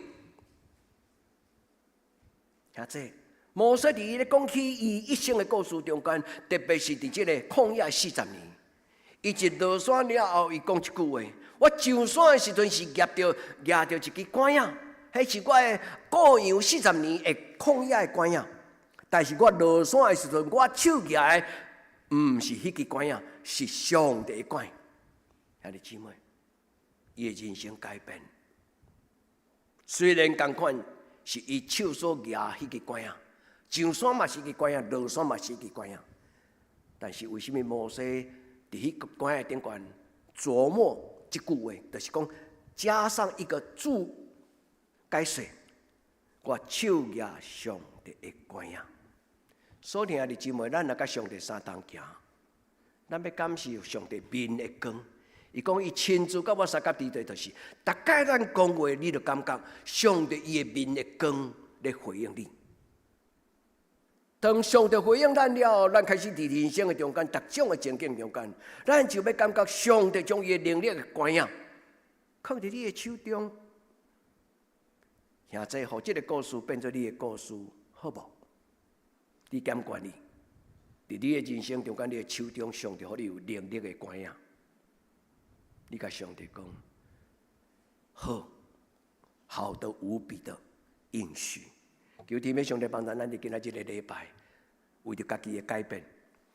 兄弟，摩西佇伊咧講起伊一生的故事中間，特別是佇這个曠野40年，伊一落山了後，伊講一句話：我上山的時陣是舉著一支拐仔，彼是我的顧羊四十年的曠野的拐仔。但是我落山的時陣，我手舉的毋是彼支拐仔，是上帝的拐。兄弟姊妹，伊的人生改變，雖然仝款是伊手所舉彼支拐仔，上山嘛是一支拐仔，落山嘛是一支拐仔。但是為啥物摩西佇彼个拐仔頂懸琢磨這句話，就是講加上一個注解說，我手舉上帝的拐仔。所以兄弟姊妹，咱若佮上帝相同行，咱欲感受上帝面的光。伊講伊親自佮我相佮佇底，就是逐擺咱講話，你就感覺上帝伊的面的光咧回應你。當上帝回應咱了後，咱開始佇人生的中間，逐種的情境中間，咱就欲感覺上帝將伊的能力的拐仔，囥佇你的手中。兄弟，予這个故事變做你的故事，好無？你敢願意？佇你的人生中間，你的手中，上帝予你有能力的權柄。你共上帝講，好，好得無比的應許。求天父上帝幫助咱，佇今仔這个禮拜，為著家己的改變，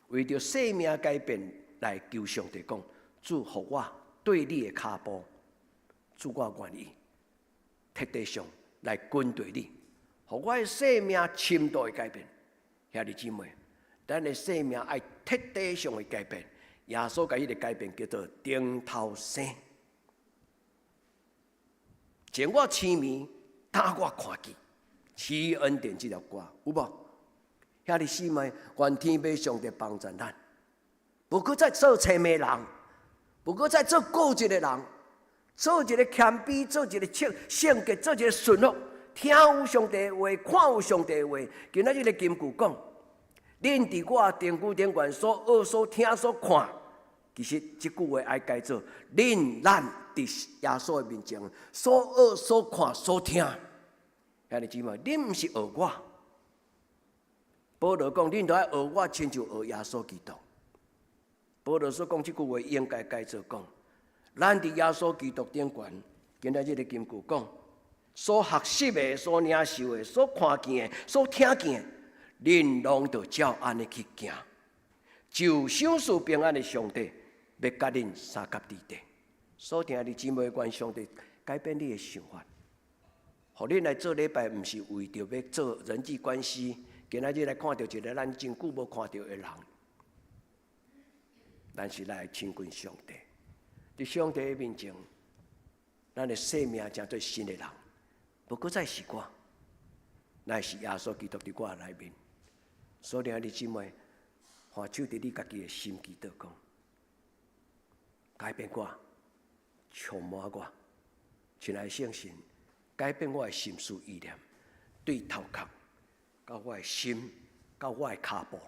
為著生命改變，來求上帝講，主予我對你的跤步，主我願意徹底上來跟隨你，予我的生命深度的改變。兄弟姊妹，咱的生命愛徹底上的改變。耶穌共彼个改變叫做重頭生。前我痴迷，今我看見，奇異恩典這條歌有無？兄弟姊妹，願天父上帝幫助咱，無閣再做諂媚人，無閣再做固執的人，做一个謙卑，做一个聖聖潔，做一个順服，聽有上帝的話，看有上帝的話。今仔日个金句講，恁佇我殿宇頂懸所學、所聽、所看，其實這句話愛改做：恁咱佇耶穌的面前所學、所看、所聽。兄弟姊妹，恁毋是學我。保羅講，恁著愛學我，親像學耶穌基督。保羅所講這句話應該改做講：咱佇耶穌基督頂懸，今仔日个金句講，所學習的、所領受的、所看見的、所聽見的，恁攏著照按呢去行，就賞賜平安的上帝，欲佮恁相佮佇底。所聽的姊妹，願上帝改變你的想法，予恁來做禮拜，毋是為著欲做人際關係。今仔日來看著一个咱真久無看著的人，咱是來親近上帝。佇上帝的面前，咱的生命成做新的人，無閣再是我，乃是耶穌基督佇我內面。所以，兄弟姊妹，揮手佇你家己的心祈禱講，改變我，充滿我，親愛的聖神，改變我的心思意念，對頭殼到我的心，到我的跤步，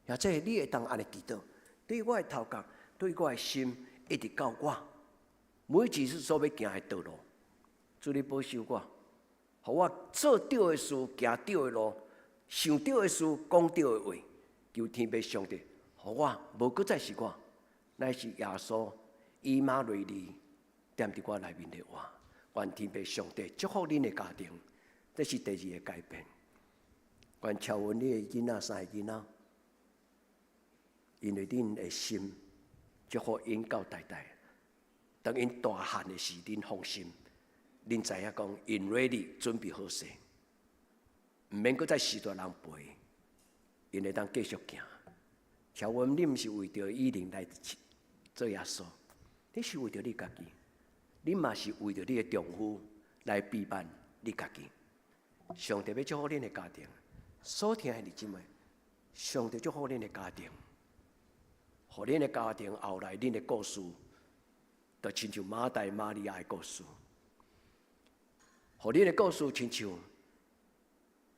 或者你會當按呢祈禱，對我的頭殼，對我的心，一直到我每一次所欲行的道路，主你保守我，予我做對的事，行對的路，想對的事，講對的話，求天父上帝，予我無閣再是我，乃是耶穌以馬內利踮佇我內面的話，願天父上帝祝福恁的家庭，這是第二个改變。願超越你的囡仔三个囡仔，因為恁的心祝福𪜶到代代。當𪜶大漢的時，恁放心，恁知影講𪜶 ready 準備好勢，毋免閣再序大人陪，𪜶會當繼續行。超越，你毋是為著以琳來做耶穌，你是為著你家己，你嘛是為著你的丈夫來陪伴你家己。上帝欲祝福恁的家庭，所聽的弟姊妹，上帝祝福恁的家庭，予恁的家庭後來恁的故事，就親像馬大瑪利亞的故事，予恁的故事親像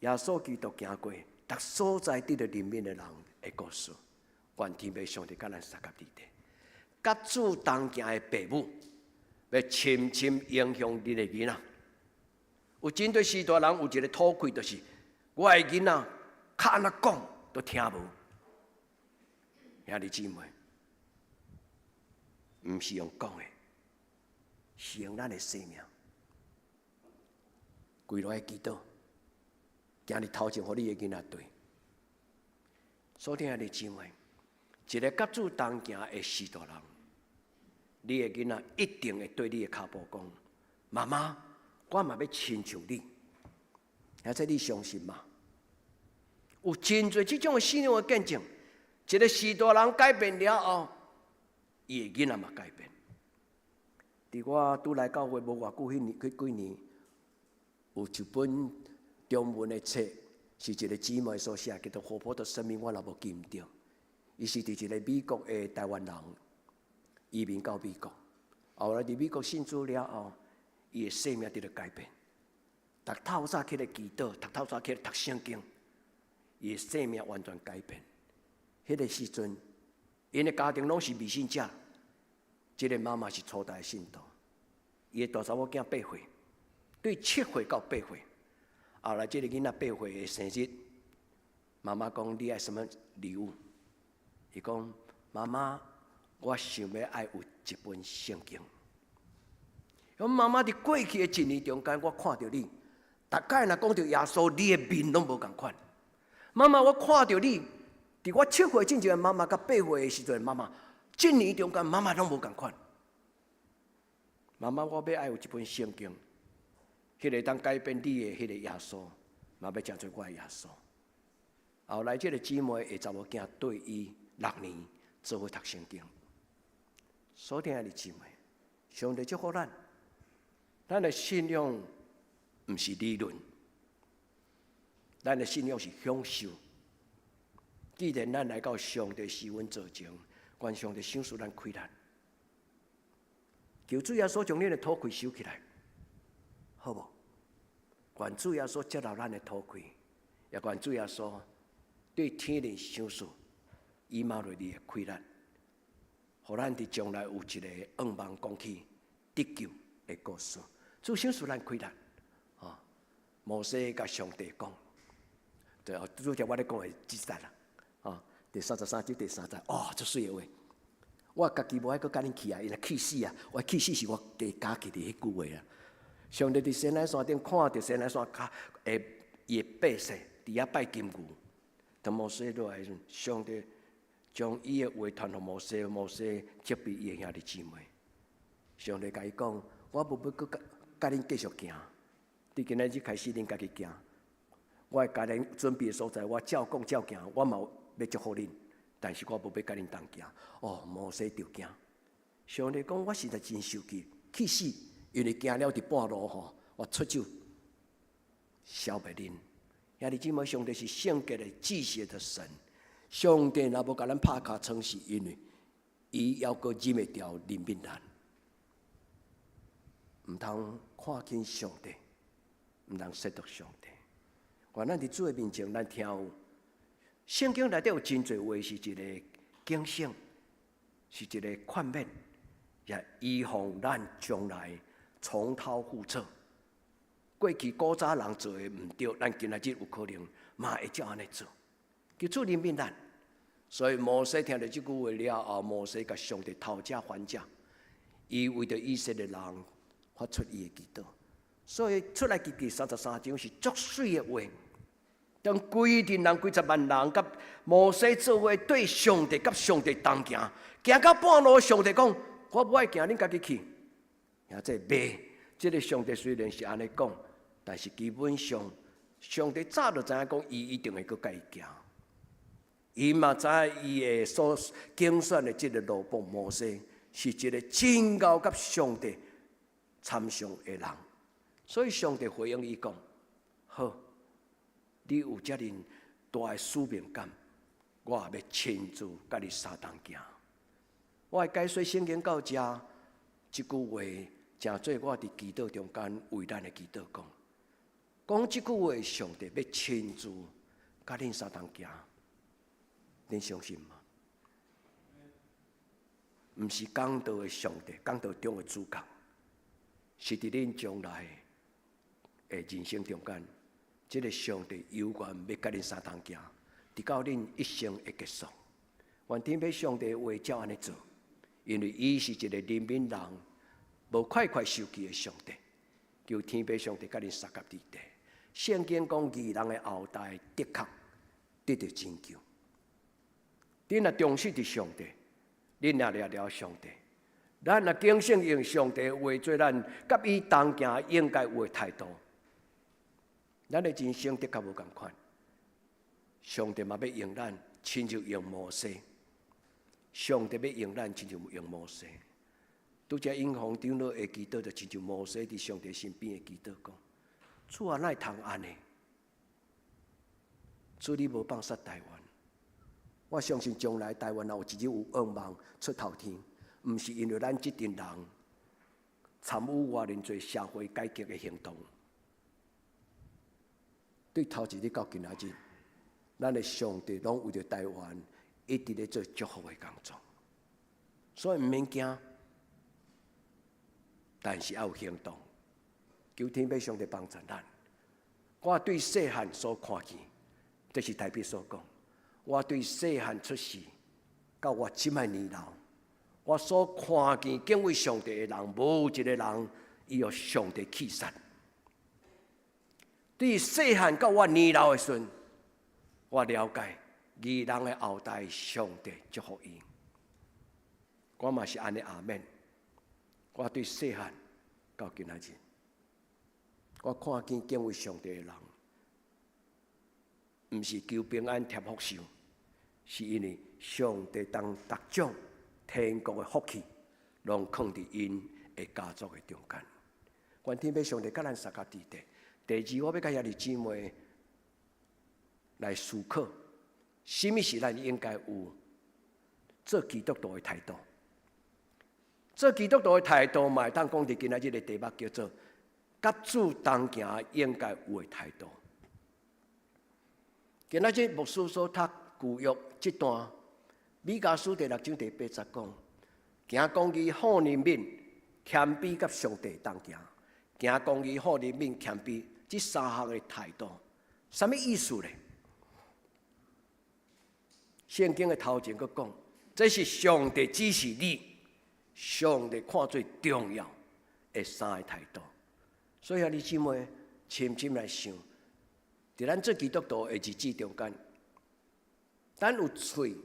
耶穌基督行過，逐所在得著憐憫的人的故事。願天父上帝佮咱相佮佇底，佮主同行的父母，欲深深影響恁的囡仔。有真濟序大人有一个討氣，就是我的囡仔，較按怎講都聽無。兄弟姊妹，毋是用講的，是用咱的生命。跪落來祈禱，行佇頭前，予你的囡仔對。所以兄弟姊妹，一个佮主同行的序大人，你的囡仔一定會對你的跤步講：媽媽，我嘛欲親像你。而且你相信嗎？有真濟這種的信仰的見證，一个序大人改變了後，伊的囡仔嘛改變。佇我拄來教會無偌久，彼年彼幾年，有一本中文的冊，是一个姊妹所寫，叫做《活潑的生命》，我若無記毋著。伊是佇一个美國的台灣人移民到美國，後來佇美國信主了後，伊的生命得著改變。逐透早起來祈禱，逐透早起來讀聖經，伊的生命完全改變。彼个時陣，𪜶的家庭攏是迷信者，這个媽媽是初代信徒，伊的大查某囝八歲，對7歲到8歲，後來這个囡仔8歲的生日，媽媽講，你愛啥物禮物？伊講，媽媽，我想欲愛有一本聖經。阮媽媽佇過去的一年中間，我看著你，逐擺若講著耶穌，你的面攏無仝款。媽媽，我看著你，佇我7歲進前的媽媽，佮8歲的時陣，媽媽，一年中間媽媽攏無仝款。媽媽，我欲愛有一本聖經，彼個當改變你的彼個耶穌，嘛欲成做我的耶穌。後來，這個姊妹的查某囝綴伊6年做伙讀聖經。所聽的姊妹，上帝祝福咱，咱的信仰毋是理論，咱的信仰是享受。既然咱來到上帝施恩座前，願上帝賞賜咱氣力。求主耶穌將恁的討氣收起來，好無？願主耶穌接納咱的討氣，也願主耶穌對天靈賞賜以馬內利的氣力，予咱佇將來有一個願望講起得救的故事。主賞賜咱氣力，啊！摩西共上帝講，對，拄才我咧講的這節啦，啊，第33章第三節，哦，足媠的話。我家己無愛閣共恁去啊，伊若氣死啊！我氣死是我加加記佇彼句話啊。上帝佇西奈山頂看著西奈山跤的伊的百姓佇遐拜金牛，當摩西落來時陣，上帝將伊的話傳予摩西，摩西責備伊的兄弟姊妹。上帝共伊講：我無欲閣佮恁繼續行，佇今仔日開始，恁家己行。我會共恁準備的所在，我照講照行，我嘛欲祝福恁。但是我無欲佮恁同行。哦，摩西就驚。上帝講，我實在真生氣，氣死，因為行了佇半路吼，我出手消滅恁。兄弟姊妹，上帝是聖潔的、至聖的神。上帝若無共咱拍尻川，是因為伊猶閣忍會牢憐憫咱。毋通看輕上帝，毋通褻瀆上帝。願咱佇主的面前，咱聽有聖經內底有真濟話，是一個警醒，是一個勸勉，也預防咱將來重蹈覆轍。過去古早人做的毋對，咱今仔日有可能嘛會照按呢做。求主憐憫咱。所以摩西聽著這句話了後，摩西共上帝討價還價，伊為著以色列人發出伊的祈禱。所以出埃及記33章是足媠的話。當規陣人幾十萬人佮摩西做伙對上帝佮上帝同行，行到半路，上帝講：我無愛行，恁家己去。兄弟袂，這个上帝雖然是按呢講，但是基本上上帝早就知影講，伊一定會閣佮伊行。伊嘛知影伊的所揀選的這个奴僕摩西是一個真𠢕佮上帝參詳的人，所以上帝回應伊講：好。你有遮爾大的使命感，我也欲親自佮你相同行。我會解說聖經到遮，這句話誠做我佇祈禱中間為咱的祈禱講。講這句話，上帝欲親自佮恁相同行，恁相信嗎？毋是講道的上帝，講道中的主角，是佇恁將來的人生中間。這個上帝猶原欲佮恁相同行，直到恁一生的結束。願天父上帝話照按呢做，因為伊是一個憐憫人、無快快受氣的上帝。求天父上帝佮恁相佮佇底。聖經講，義人的後代的確得著拯救。恁若忠實佇上帝，恁若掠牢上帝，咱若警醒用上帝話做咱佮伊同行應該有的態度。咱的人生的確無仝款，上帝嘛欲用咱，親像用摩西。上帝欲用咱，親像用摩西。拄才英雄長老的祈禱，就親像摩西佇上帝身邊的祈禱講：主啊，哪會通按呢？主你無放殺台灣，我相信將來台灣若有一日有願望出頭天，毋是因為咱這陣人參與偌爾濟社會改革的行動。對頭一日到今仔日，咱的上帝攏為著台灣一直咧做祝福的工作，所以毋免驚，但是愛有行動。求天父上帝幫助咱。我對細漢所看見，這是大衛所講。我對細漢出世，到我這擺年老，我所看見敬畏上帝的人，無一个人伊予上帝棄殺。對細漢到我年老的時陣，我了解義人的後代，上帝祝福伊。我嘛是按呢阿們。我對細漢到今仔日，我看見敬畏上帝的人，毋是求平安添福壽，是因為上帝當逐種天國的福氣，攏囥佇𪜶的家族的中間。願天父上帝佮咱相佮佇咧。第二，我欲佮兄弟姊妹來思考，啥物是咱應該有做基督徒的態度？做基督徒的態度，嘛會當講佇今仔日的題目叫做“佮主同行應該有的態度”。今仔日牧師所讀舊約這段，彌迦書第六章第八節講：行公義、好憐憫、謙卑佮上帝同行。行公義、好憐憫、謙卑，這三項的態度，啥物意思咧？聖經的頭前閣講，這是上帝指示你，上帝看做重要的三個態度。所以兄弟姊妹，深深來想，佇咱做基督徒的日子中間，咱有喙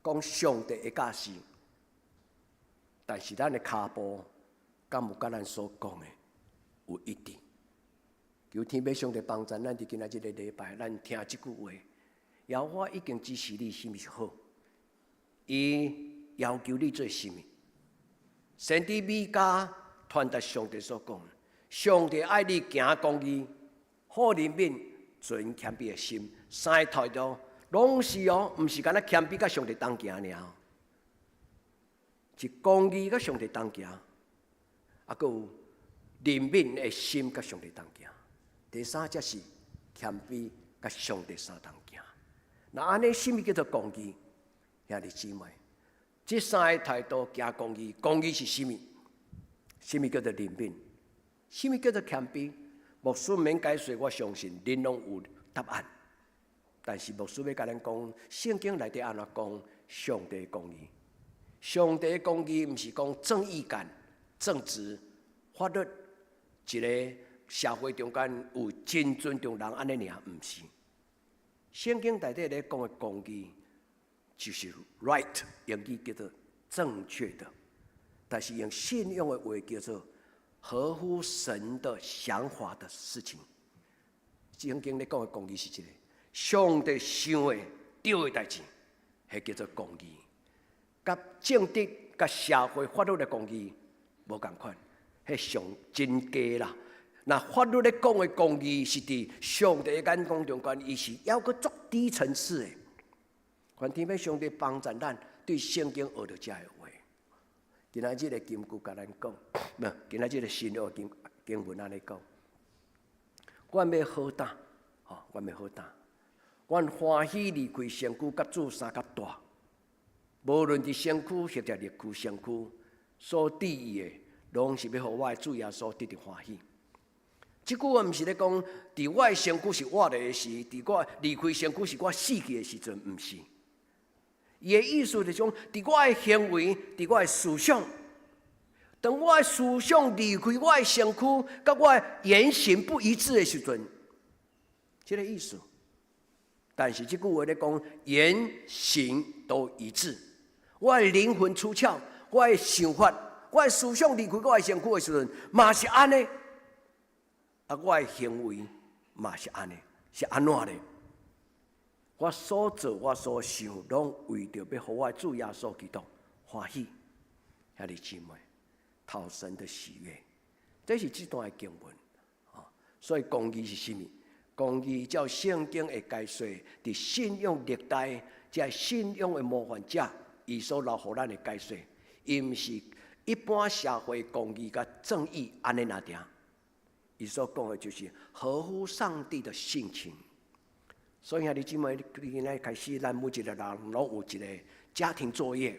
講上帝的教示，但是咱的跤步敢有佮咱所講的有一致？求天父上帝幫助咱佇今仔這个禮拜，咱聽這句話。耶和華已經指示你啥物是好，伊要求你做啥物。先知彌迦傳達上帝所講，上帝愛你行公義、好憐憫、存謙卑的心，三个態度攏是哦，毋是干焦謙卑佮上帝同行爾，是公義佮上帝同行，啊，閣有憐憫的心佮上帝同行。第三才是謙卑佮上帝相同行。那按呢，啥物叫做公義？兄弟姊妹，這三个態度行公義，公義是啥物？啥物叫做憐憫？啥物叫做謙卑？牧師毋免解說，我相信恁攏有答案。但是牧師欲共咱講，聖經內底按怎講？上帝公義，上帝公義毋是講正義感、正直、法律，一个社會中間有真尊重人按呢爾，毋是。聖經內底咧講的公義，就是 right，英語叫做正確的，但是用信仰的話叫做合乎神的想法的事情。聖經咧講的公義是這个，上帝想的對的代誌，彼叫做公義。佮正直、佮社會法律的公義無仝款，彼上真低啦。若法律咧講的公義是佇上帝的眼光中間，伊是猶閣足低層次的。願天父上帝幫助咱對聖經學著這个話。今仔日的金句共咱講，無，今仔日的新約經經文按呢講，阮欲好膽，吼，阮欲好膽，阮歡喜離開身軀，佮主相佮蹛。無論佇身軀或者離開身軀，所致意的，攏是欲予我的主耶穌得著歡喜。這句話毋是咧講，佇我的身軀是活的時，佇我離開身軀是我死去的時陣，毋是。伊的意思就是講，佇我的行為，佇我的思想，當我的思想離開我的身軀，佮我的言行不一致的時陣，這个意思。但是這句話咧講，言行都一致。我的靈魂出竅，我的想法，我的思想離開我的身軀的時陣，嘛是按呢。啊，我的行為嘛是按呢，是按怎咧？我所做，我所想，攏為著欲予我的主耶穌基督歡喜。兄弟姊妹，討神的喜悅，這是這段的經文。所以公義是啥物？公義照聖經的解說，佇信仰歷代，這信仰的模範者，伊所留予咱的解說，伊毋是一般社會公義佮正義按呢爾爾。伊所講的就是合乎上帝的性情。所以兄弟姊妹，你今仔開始，咱每一个人攏有一个家庭作業。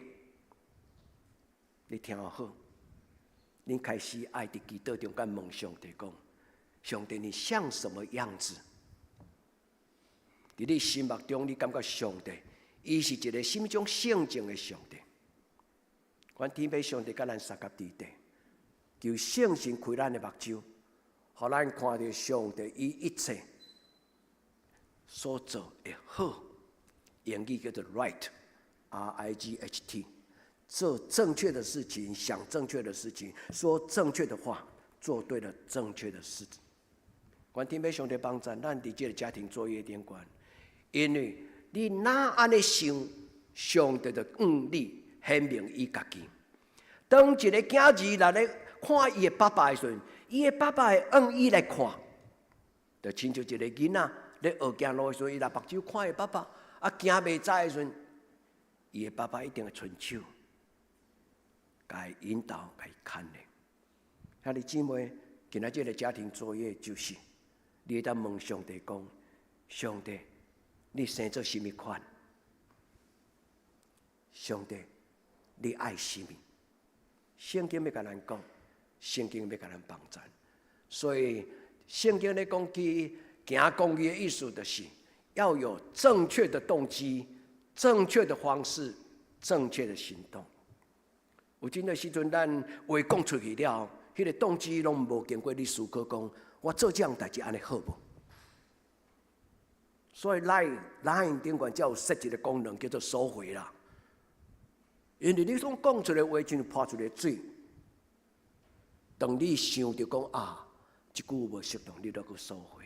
你聽好，你開始愛佇祈禱中間問上帝講：上帝，你像什麼樣子？佇你心目中，你感覺上帝，伊是一個啥物種性情的上帝？願天父上帝佮咱相佮佇底，求聖神開咱的目睭，予咱看著上帝伊一切所做的好，英語叫做 right，R I G H T，做正確的事情，想正確的事情，說正確的話，做對了正確的事。願天父上帝幫助咱佇這个家庭作業頂懸，因為你若按呢想，上帝就向你顯明伊家己。當一個囝兒來咧看伊的爸爸的時陣，伊的爸爸會向伊來看，就親像一個囡仔咧學行路的時陣，伊抐目睭看伊爸爸，啊行袂知的時陣，伊的爸爸一定會伸手，共伊引導，共伊牽的。兄弟姊妹，今仔這个家庭作業就是，你會當問上帝講：上帝，你生做啥物款？上帝，你愛啥物？聖經欲共咱講，聖經欲共咱幫助。所以聖經咧講起行公義的意思，就是要有正確的動機、正確的方式、正確的行動。有真濟時陣，咱話講出去了，彼個動機攏無經過你思考，講我做這樣代誌按呢好無？所以 Line 頂懸才有設一個功能叫做收回啦。因為你所講出來話，像潑出來水。當你想著講啊，這句無適當，你就閣收回。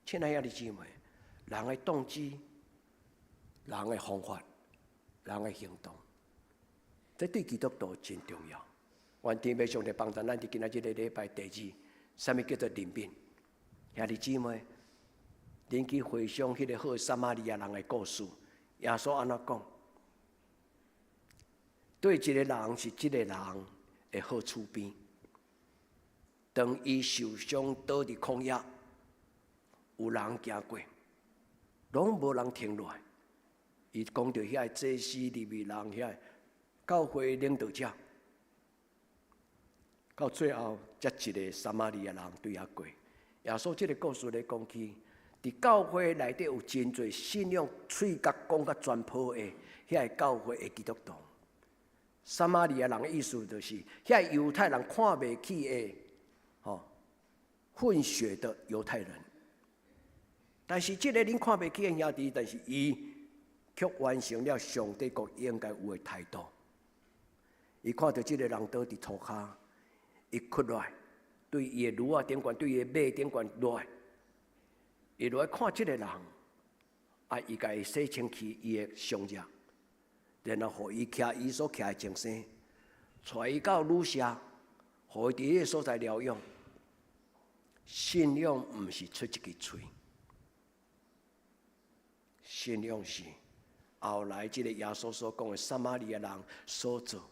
親愛的兄弟姊妹，人的動機、人的方法、人的行動，這對基督徒真重要。願天父上帝幫助咱佇今仔這个禮拜第二，啥物叫做憐憫？兄弟姊妹，恁去回想彼个好撒瑪利亞人的故事，耶穌按怎講？對一个人是這个人的好處邊，當伊受傷倒佇曠野，有人行過，攏無人停落來。伊講著遐个祭司、利未人遐教會領導者，到最後才一个撒瑪利亞人對遐過。耶穌這个故事咧講起，佇教會內底有真濟信仰喙角講甲全破的遐个教會的基督徒。撒瑪利亞人的意思就是，遐猶太人看袂起的，吼混血的猶太人。但是這個恁看袂起的兄弟，但是伊卻完成了上帝國應該有的態度。伊看著這个人倒佇塗跤，伊屈落來，對伊的驢仔頂懸，對伊的馬頂懸落來，伊落來看這个人，啊，伊共伊洗清氣伊的傷者。然後予伊騎伊所騎的精牲，帶伊到旅社，予伊佇彼个所在療養。信仰毋是出一支喙，信仰是後來這个耶穌所講的撒瑪利亞人所做，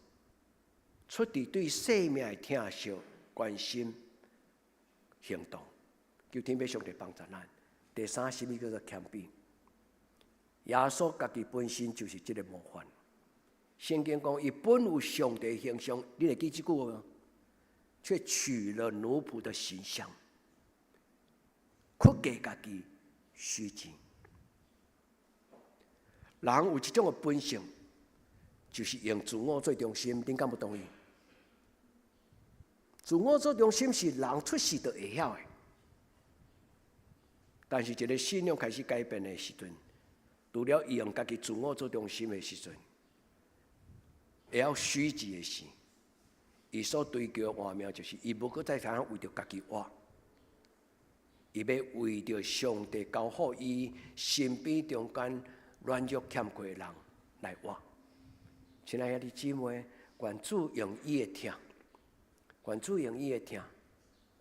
出佇對生命的疼惜、關心、行動。求天父上帝幫助咱。第三，啥物叫做謙卑？耶穌家己本身就是這个模範。聖經講，伊本有上帝形象，你會記這句無？卻取了奴僕的形象，屈低家己，虛己。人有一種的本性，就是用自我做中心，恁敢有同意？自我做中心是人出世就會曉的，但是一个信仰開始改變的時陣，除了用家己自我做中心的時陣，會曉虛己的時，伊所追求的活命就是伊無閣再通為著家己活，伊欲為著上帝交予伊身邊中間軟弱欠缺的人來活。親愛的兄弟姊妹，願主用伊的疼，願主用伊的疼，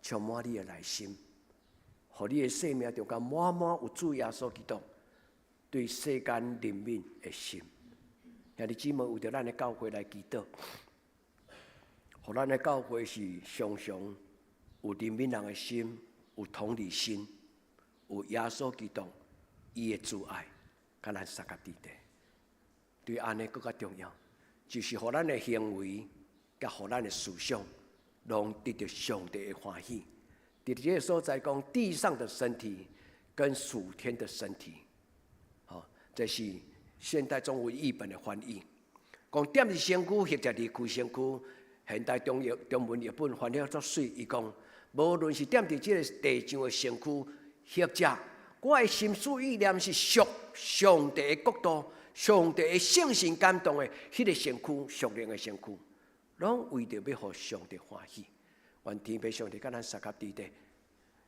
充滿你的內心，予你的生命中間滿滿有主耶穌基督對世間憐憫的心。兄弟姊妹，為著咱的教會來祈禱，予咱的教會是常常有憐憫人的心，有同理心，有耶穌基督伊的慈愛，佮咱相佮佇底。對按呢閣較重要，就是予咱的行為，佮予咱的思想，攏得著上帝的歡喜。佇這个所在講，地上的身體跟屬天的身體。吼，這是現代中文譯本的翻譯。講踮佇身軀，或者離開身軀，現代中譯中文譯本翻譯足媠。伊講，無論是踮佇這个地上的身軀，或者我的心思意念是屬上帝的國度、上帝的聖神感動的彼个身軀，屬靈的身軀，攏為著欲予上帝歡喜。願天父上帝佮咱相佮佇咧，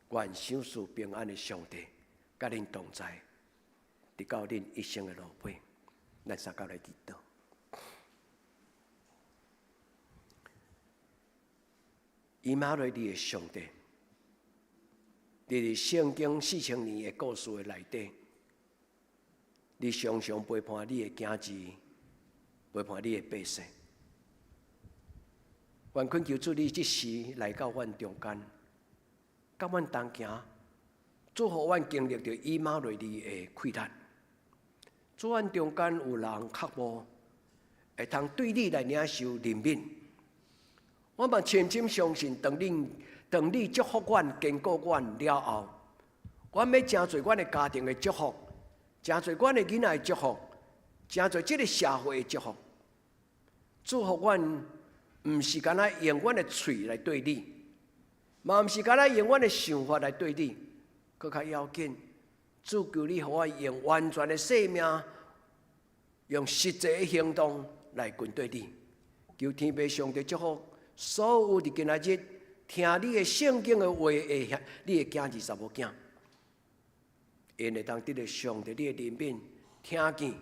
願賞賜平安的上帝佮恁同在，直到恁一生的落尾。咱相佮來祈禱。以馬內利的上帝，佇聖經4000年的故事的內底，你常常陪伴你的囝兒，陪伴你的百姓。願懇求主，你這時來到阮中間，佮阮同行，祝福阮經歷著以馬內利的氣力。主，阮中間有人渴慕，會通對你來領受憐憫。我嘛深深相信，當你祝福阮、堅固阮了後，阮欲成做阮的家庭的祝福，成做阮的囡仔的祝福，成做這个社會的祝福。祝福阮，毋是干焦用阮的喙來對你，嘛毋是干焦用阮的想法來對你，閣較要緊，主求你予我用完全的生命，用實際的行動來跟對你。求天父上帝祝福所有佇今仔日聽你的聖經的話的你的囝兒查某囝，𪜶會當得著上帝你的憐憫，聽見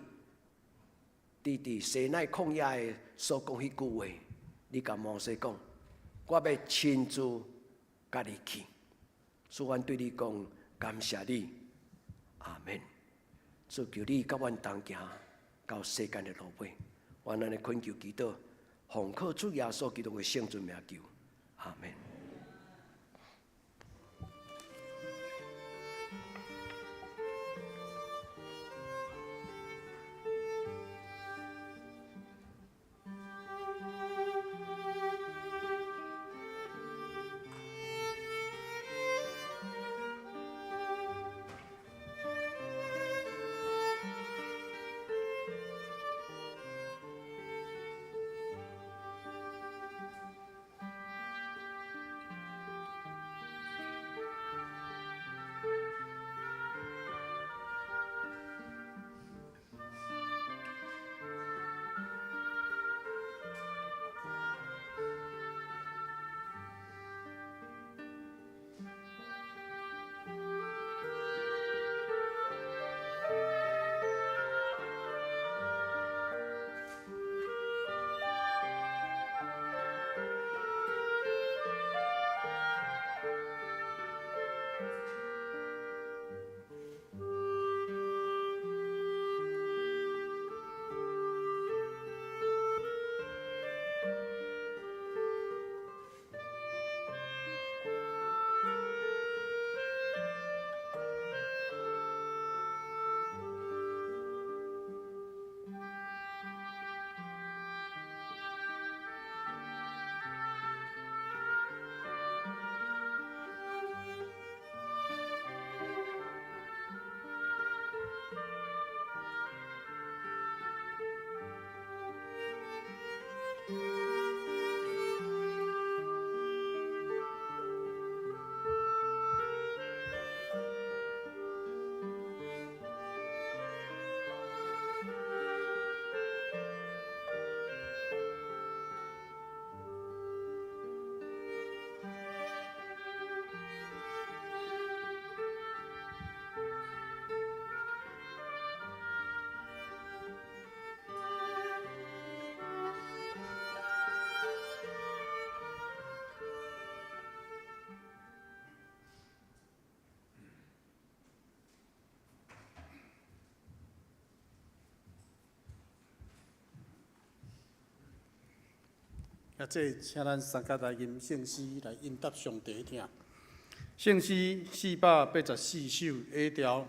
你佇西奈曠野的所講彼句話，你共摩西講，我欲親自佮你去。所以，阮對你講，感謝你，阿們。主求你佮阮同行到世間的落尾，阮按呢懇求祈禱，奉靠主耶穌基督的聖尊名求，阿們。啊，這請咱三佮來吟聖詩來應答上帝疼。聖詩484首下調，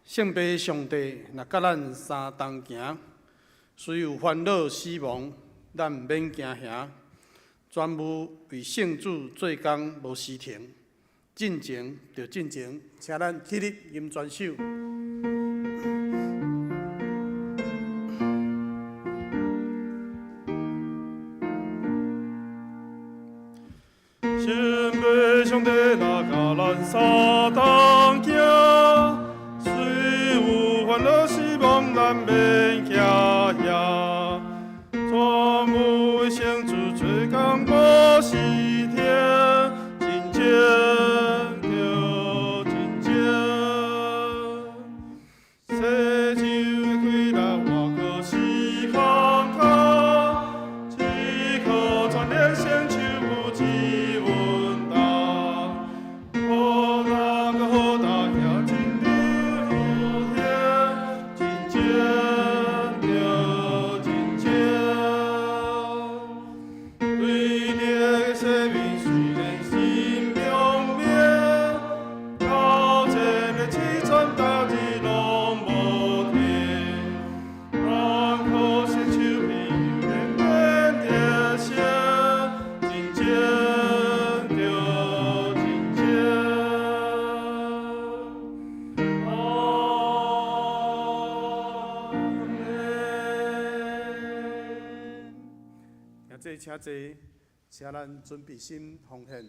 聖父上帝若佮咱相同行，雖有煩惱死亡，咱毋免驚嚇。專務為聖主做工無時停，進前就進前，請咱起立吟全首。神父上帝若佮咱相同行，虽有烦恼失望，咱免惊吓。全有的圣主做工无时停，真情着真情。世上的困难我可是空空，只靠全能成就有一稳当。好大阁好大，行真理路行，真情着真情。对着生命虽然心茫茫，到这个凄惨逐日拢无停。咱靠圣手彼犹然免得胜，真情着真情。阿们。兄弟请坐，请咱准备心奉献。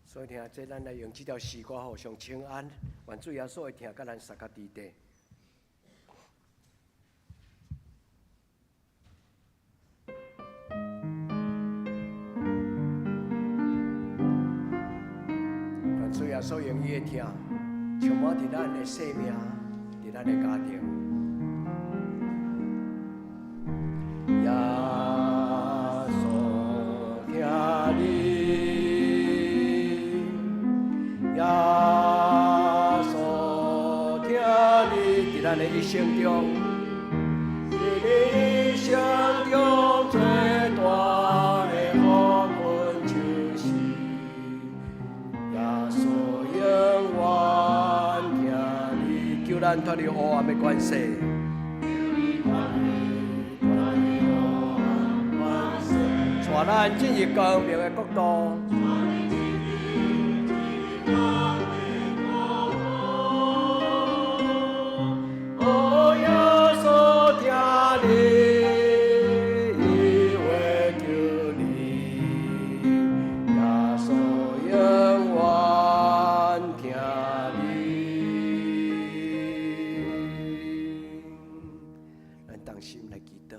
所以听这，咱来用这条诗歌互相请安，愿主耶稣会疼佮咱相佮伫地。愿主耶稣用伊的疼，充满伫咱的生命，伫咱的家庭。耶稣疼你，耶稣疼你，伫咱的一生中，伫你一生中最大咱脫離黑暗的權勢。帶咱進入光明的國度。哦，耶穌疼你，伊會救你，耶穌永遠疼你。咱同心來祈禱。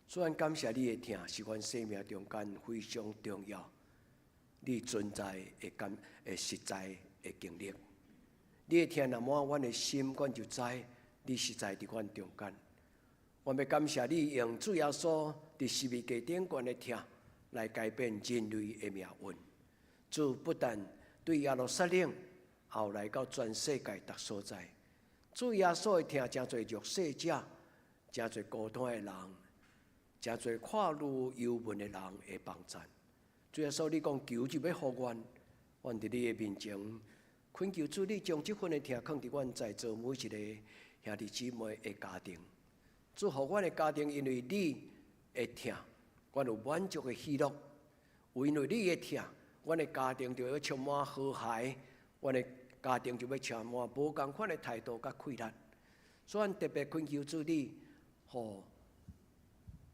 主，咱感謝你的疼，是阮生命中間非常重要，你存在的感的實在的經歷。你的疼若滿阮的心，阮就知你實在佇阮中間。阮欲感謝你用主耶穌佇十字架頂懸的疼來改變人類的命運。主不但對耶路撒冷，後來到全世界逐所在。主耶穌的疼，誠濟弱勢者，誠濟孤單的人，誠濟看愈憂悶的人會幫贊。主耶穌，你講求就欲予阮，阮佇你的面前懇求主，你將這份的疼囥佇阮在座每一个兄弟姊妹的家庭。祝福阮的家庭，因為你的疼，阮有滿足的喜樂；有因為你的疼，阮的家庭就欲充滿和諧，阮的家庭就欲充滿無仝款的態度佮氣力。所以，阮特別懇求主你，予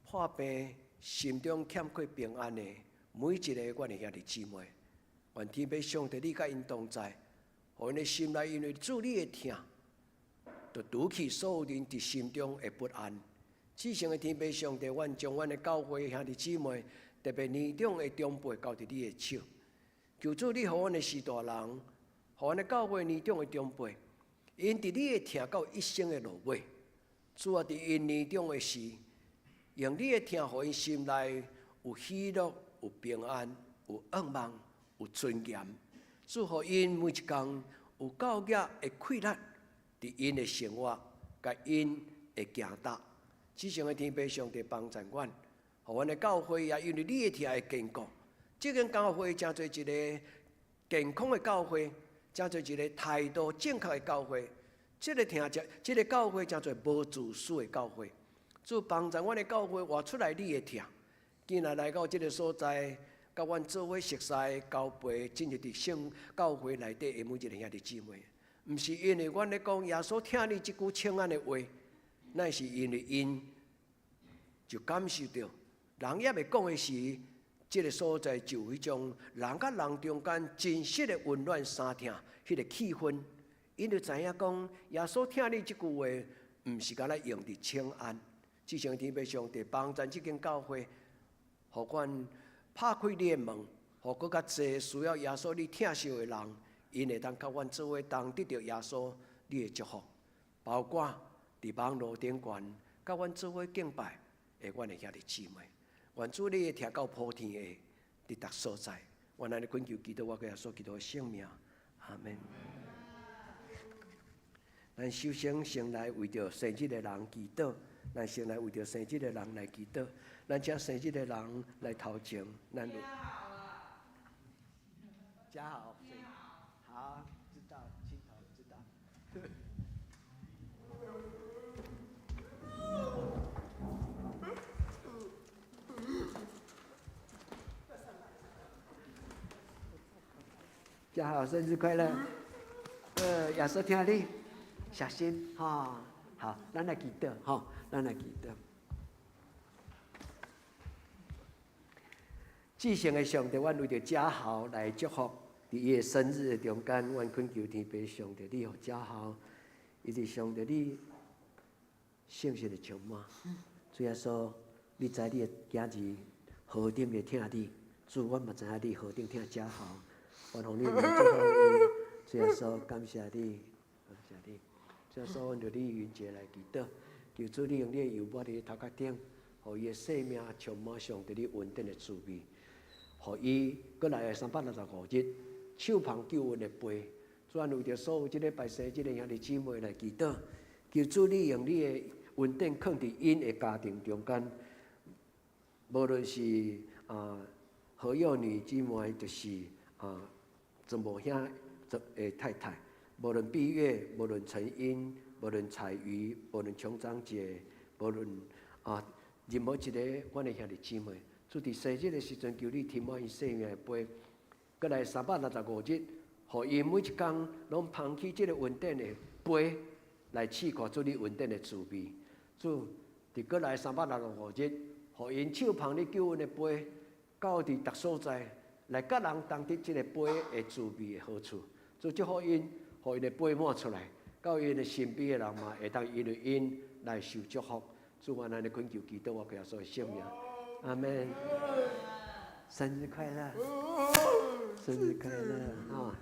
破病、心中欠缺平安的每一个阮的兄弟姊妹，願天父上帝你佮𪜶同在，予𪜶的心內因為主你的疼，就除去所有人佇心中的不安。至聖的天父上帝，阮將阮的教會兄弟姊妹，特別年長的長輩交佇你的手，求主你予阮的序大人，予阮的教會年長的長輩，𪜶佇你的疼到一生的落尾。主啊，佇𪜶年長的時，用你的疼，予𪜶心內有喜樂、有平安、有盼望、有尊嚴。主予𪜶每一工有教業的氣力，佇𪜶的生活，佮𪜶的行踏。至聖的天父上帝幫助阮，予阮的教會也因為你的疼會堅固。這間教會成做一个健康的教會，成做一个態度正確的教會。這个疼這這个教會成做無自私的教會。主幫助阮的教會活出來你的疼。今日來到這个所在，佮阮做伙熟似交陪進入佇聖教會內底的每一个兄弟姊妹，毋是因為阮咧講耶穌疼你這句請安的話，乃是因為𪜶就感受著人猶未講的時，這个所在就有彼種人佮人中間真實的溫暖相疼，彼个氣氛，𪜶就知影講耶穌疼你這句話，毋是干焦用佇請安。至聖天父上帝幫助這間教會，予阮拍開你的門，予閣較濟需要耶穌你疼惜的人，𪜶會當佮阮做伙同得著耶穌你的祝福，包括佇網路頂懸，佮阮做伙敬拜的阮的兄弟姊妹，願主你的疼到普天下，佇逐所在，阮按呢懇求祈禱，我耶穌基督的聖名，阿門。咱首先先來為著生日的人祈禱，咱先來為著生日的人來祈禱，咱請生日的人來頭前，咱。嘉豪，好，知道，鏡頭知道。嘉豪，生日快樂！耶穌疼你，小心哈。好，咱來祈禱哈，咱來祈禱。至聖的上帝，阮為著嘉豪來祝福，佇伊的生日的中間，阮懇求天父上帝，你予嘉豪，伊佇上帝你聖實的充滿。主耶穌，你知你的囝兒何等的疼你，主，阮嘛知影你何等疼嘉豪，阮奉你的名祝福伊。主耶穌，感謝你，感謝你。主耶穌，阮著你雲姐來祈禱，求主你用你的油抹佇伊頭殼頂，予伊的生命充滿上帝你恩典的滋味，予伊閣來的365日，手捧救恩的杯。主啊，為著所有這禮拜生日的兄弟姊妹來祈禱，求主你用你的恩典囥佇𪜶的家庭中間，無論是何幼女姊妹，就是曾某兄的太太，無論畢月，無論陳英，無論彩瑜，無論瓊章姐，無論啊任何一个阮的兄弟姊妹，主佇生日的時陣，求你填滿𪜶生命的杯，閣來365日，予𪜶每一工攏捧起這个恩典的杯來試看主你恩典的滋味。主佇閣來365日，予𪜶手捧你救恩的杯，到佇逐所在來佮人同得這个杯的滋味的好處。主祝福𪜶，予𪜶的杯滿出來，到𪜶的身邊的人嘛會當因為𪜶來受祝福。主，我按呢懇求祈禱，我耶穌的聖名，阿門。生日快樂，生日快樂啊！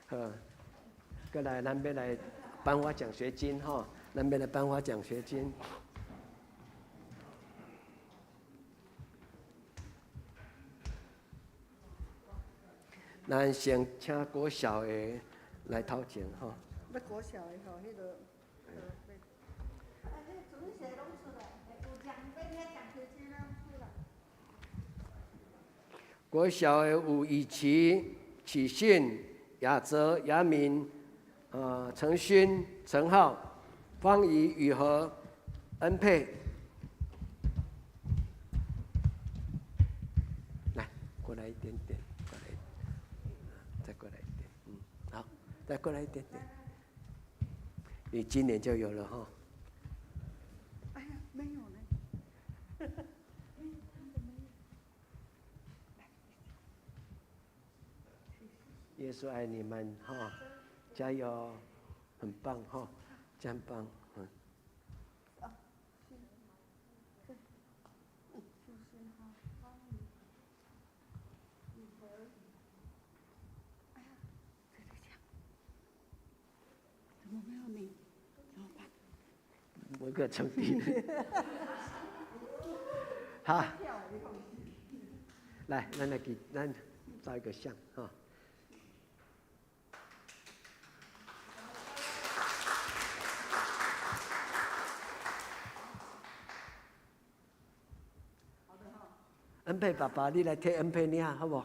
好，閣來，咱欲來頒發獎學金吼，咱欲來頒發獎學金。咱先請國小的來頭前吼。欲國小的吼，彼个。啊，彼主席攏出來，有獎，欲領獎學金攏出來。國小的有以琪、啟信、雅哲、雅敏、陳勳、陳浩、方怡、雨禾、恩佩。來，過來一點點，過來，再過來一點，嗯，好，再過來一點點。你今年就有了哈。哎呀，沒有呢。耶穌愛你們哈，加油，很棒哈，真棒，嗯。啊，是，是哈，方怡，雨禾，哎呀，誰在講？怎麼沒有你？怎麼辦？我個成績。好，來，咱來給咱照一個相哈。恩佩爸爸，你來替恩佩領，好無？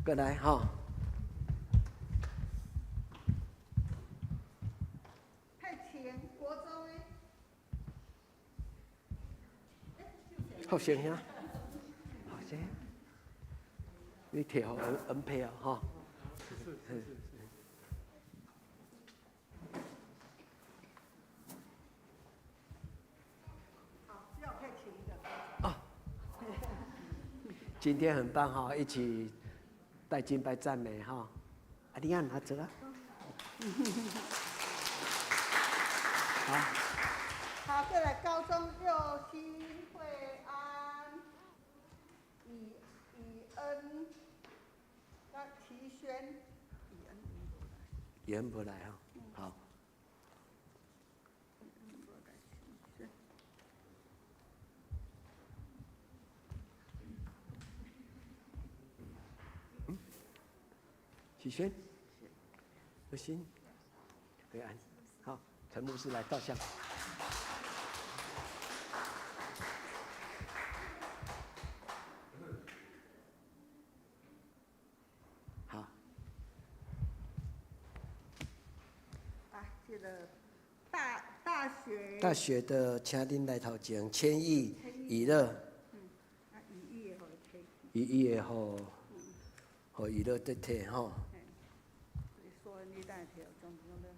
過來吼。佩琴，國中的。好先兄，好先，你替予恩恩佩啊，吼。是是是。今天很棒哈，一起帶敬拜讚美哈。阿弟安，拿走啊。好。好，再來高中佑新惠安、以以恩、那齊軒、以恩，以恩不來哈，好。啟軒，不行，惠安，好，陳牧師來照相。好。啊，這個大大學。大學的，請恁來頭前，千億、以樂。嗯，啊，以義的予提。以義的予，予以樂得提吼。你等下提，裝裝的。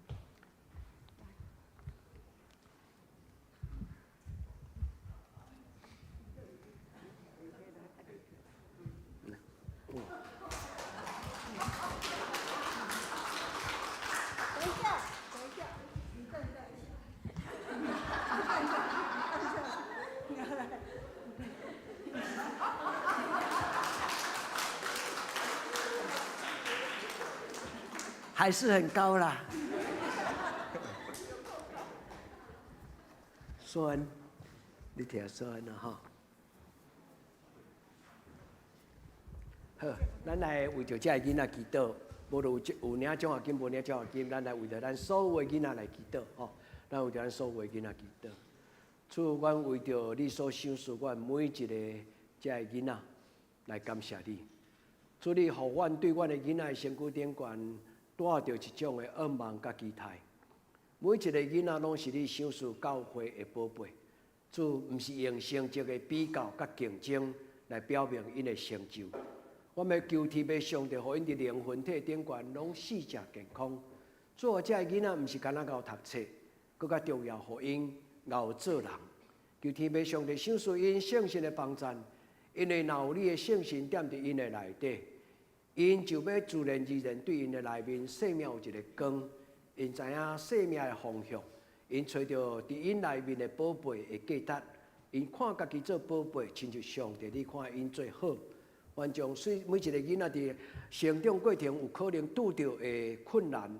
等一下，等一下，你站在。還是很高啦。硕恩，你聽碩恩啦吼。好，咱來為著這个囡仔祈禱，無論有有領獎學金，無領獎學金，咱來為著咱所有的囡仔來祈禱吼。咱為著咱所有的囡仔祈禱。主，阮為著你所賞賜阮每一个遮的囡仔來感謝你。主，你予阮對阮的囡仔的身軀頂懸帶著一種的願望佮期待。每一个囡仔攏是你賞賜教會的寶貝。主，毋是用成績的比較佮競爭來表明𪜶的成就。阮欲求天父上帝，予𪜶佇靈魂體頂懸攏四隻健康。主，遮的囡仔毋是干焦儍讀冊，閣較重要，予𪜶𠢕做人。求天父上帝賞賜𪜶聖神的幫贊，因為若有你的聖神踮佇𪜶的內底，𪜶就欲自然而然對𪜶的內面生命有一个光，𪜶知影生命的方向，𪜶揣著佇𪜶內面的寶貝的價值，𪜶看家己做寶貝，親像上帝你看𪜶做好。願將每一个囡仔佇成長過程有可能拄著的困難，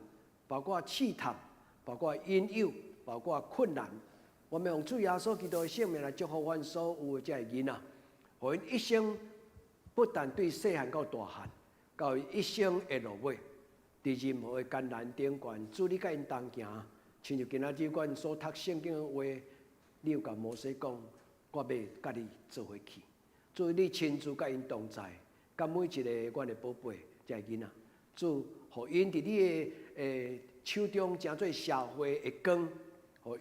包括試探，包括引誘，包括困難，我們用主耶穌基督的聖名來祝福阮所有的遮个囡仔，予𪜶一生不但對細漢到大漢，到𪜶一生的落尾，佇任何的艱難頂懸，主你佮𪜶同行，親像今仔日阮所讀聖經的話，你有共摩西講，我欲佮你做伙去。主你親自佮𪜶同在，佮每一个阮的寶貝遮个囡仔，主，予𪜶佇你的手中成做社會的光，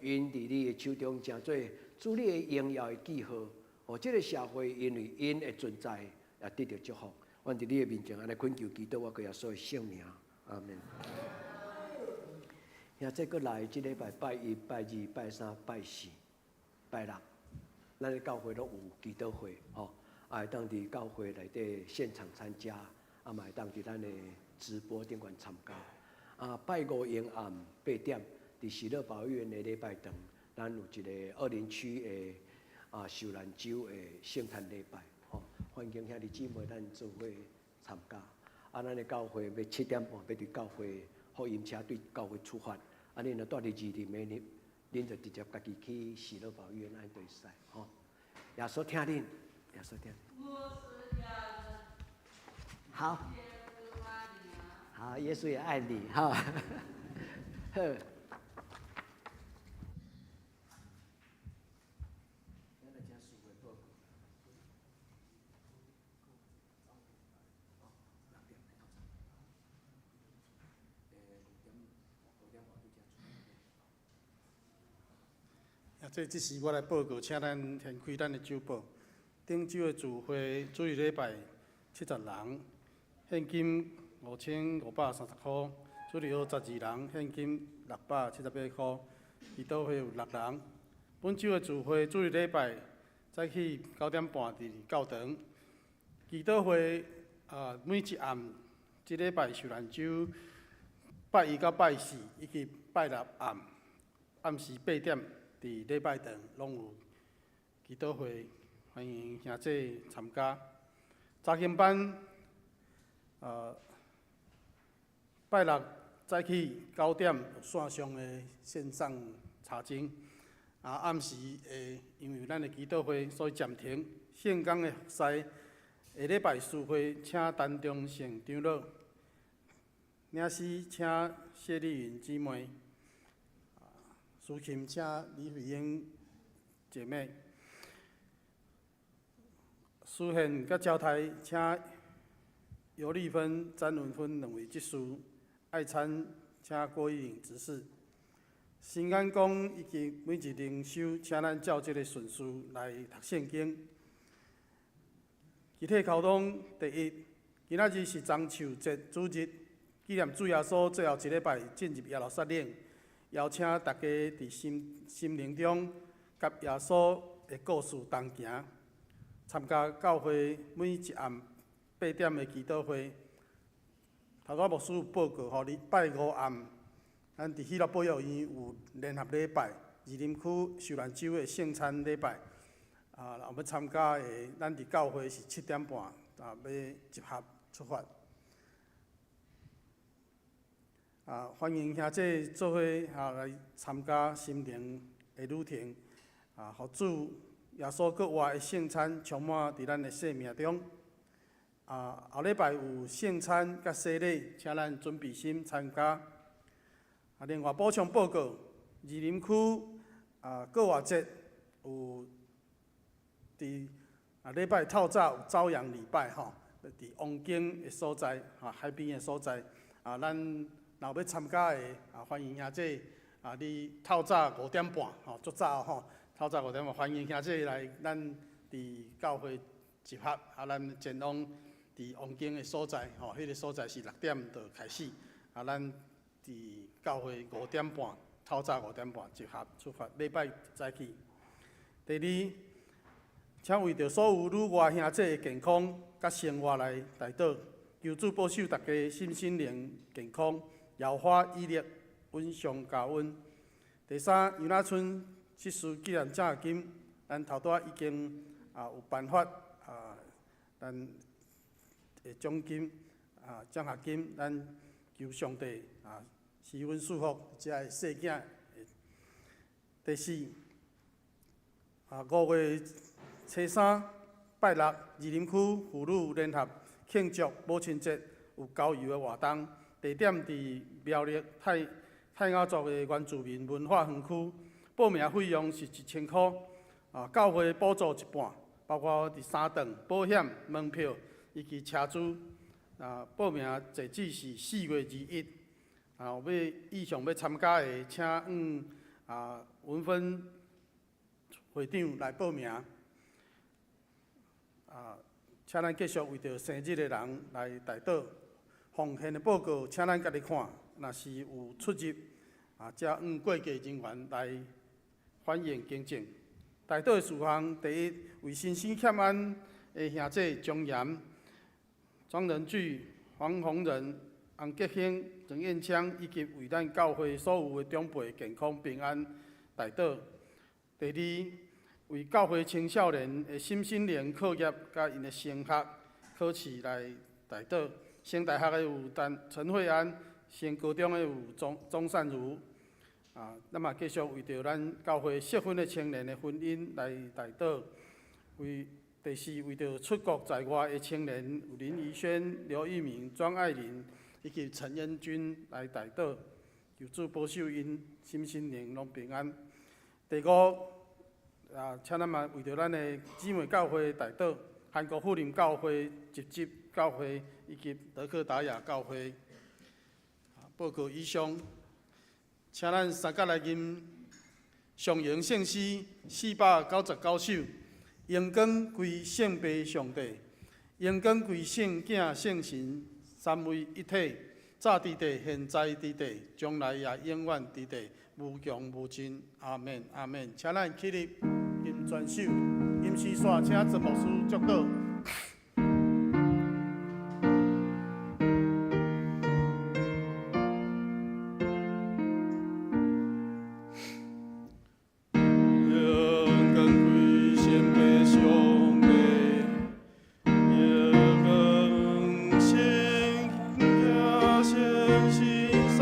予𪜶佇你的手中成做主你的榮耀的記號，予這个社會因為𪜶的存在也得著祝福。阮佇你的面前按呢懇求祈禱，我閣耶穌的聖名，阿們。兄弟閣來，這禮拜拜一、拜二、拜三、拜四、拜六，咱的教會攏有祈禱會，吼。啊，會當佇教會內底現場參加，啊，嘛會當佇咱的直播頂懸參加。啊，拜五下暗8點，佇喜樂保育院的禮拜堂，咱有一个二林區的受難週的聖誕禮拜，吼，歡迎兄弟姊妹咱做伙參加。啊，咱的教會欲7點半欲佇教會福音車對教會出發。啊，恁若蹛佇二林的，恁就直接家己去喜樂保育院按呢就會使，吼。耶穌疼恁。耶穌疼。好，好，耶穌也愛你，哈，好。啊，這這時我來報告，請咱掀開咱的周報。頂週的聚會，主日禮拜70人，現金5530塊；主日學12人，現金678塊。祈禱會有六人。本週的聚會，主日禮拜早起9點半佇教堂。祈禱會啊，每一暗，這禮拜受難週拜一到拜四以及拜六暗，暗時8點佇禮拜堂攏有祈禱會。歡迎兄弟參加。查經班，拜六早起9點有線上的線上查經。啊，暗時會因為咱的祈禱會，所以暫停。聖工的服侍，下禮拜聚會請陳中勝長老，領詩請謝麗雲姊妹，司琴請李慧英姐妹。司獻佮交代，請尤麗芬、詹文芬兩位執事，愛餐請郭玉玲執事。新眼光以及每一靈修，請咱照這个順序來讀聖經。集體溝通第一，今仔日是棕樹節主日，紀念主耶穌最後一禮拜進入耶路撒冷，邀請大家佇心心靈中佮耶穌的故事同行。參加教會每一暗8點的祈禱會。頭拄仔牧師有報告吼，禮拜五暗，咱佇喜樂保育院有聯合禮拜，二林區受難週的聖餐禮拜。啊，若欲參加的，咱佇教會是7點半，啊，欲集合出發。啊，歡迎兄弟做伙啊來參加心靈的旅程。啊，予主耶穌閣活的聖餐充滿佇咱的生命中。啊，後禮拜有聖餐佮洗禮，請咱準備心參加。啊，另外補充報告，二林區啊，過活節有佇啊禮拜透早有朝陽禮拜吼，佇王景的所在，吼海邊的所在啊，咱若有欲參加的啊，歡迎兄姊啊，你透早五點半吼，足早吼，透早五點半，歡迎兄姊來咱佇教會集合，啊，咱前往佇王景的所在，吼，彼個所在是6點就開始，啊，咱佇教會五點半，透早五點半集合出發，禮拜早起。第二，請為著所有旅外兄姊的健康佮生活來代禱，求主保守大家身心靈健康，耶和華以勒，恩上加恩。第三，楊仔村執事紀念獎學金，咱頭拄仔已經啊有頒發啊，咱的獎金啊獎學金，咱求上帝啊賜阮賜福，遮的細囝。第四，啊5月初三拜六，二林區婦女聯合慶祝母親節有郊遊的活動，地點佇苗栗泰泰雅族的原住民文化園區，報名費用是1000箍，啊，教會補助一半，包括佇三頓、保險、門票以及車資。啊，報名截止是4月21。啊，有欲意向欲參加的，請向啊文芬會長來報名。啊，請咱繼續為著生日的人來代禱。奉獻的報告，請咱家己看，若是有出入，啊，才向會計人員來反映更正。代禱的事項，第一，為身心欠安的兄姊張岩、莊仁巨、黃宏仁、洪吉興、鄭彦昌，以及為咱教會所有的長輩健康平安代禱。第二，為教會青少年的身心靈課業佮𪜶的升學考試來代禱。升大學的有陳陳慧安，升高中的有鍾鍾善如。啊，咱嘛繼續為著咱教會適婚的青年的婚姻來代禱。為第四，為著出國在外的青年，有林怡萱、劉玉明、莊愛玲以及陳彥君來代禱，求主保守𪜶身心靈攏平安。第五，啊，請咱嘛為著咱的姊妹教會代禱，韓國富林教會、集集教會以及德克達雅教會。報告以上，請咱三佮來吟上榮聖詩499首，榮光歸聖父上帝，榮光歸聖囝聖神三位一體，早佇地，現在佇地，將來也永遠佇地，無窮無盡。阿門，阿門。請咱起立，吟全首，吟詩煞，請曾牧師祝禱。榮光歸聖父上帝，榮光聖子聖神三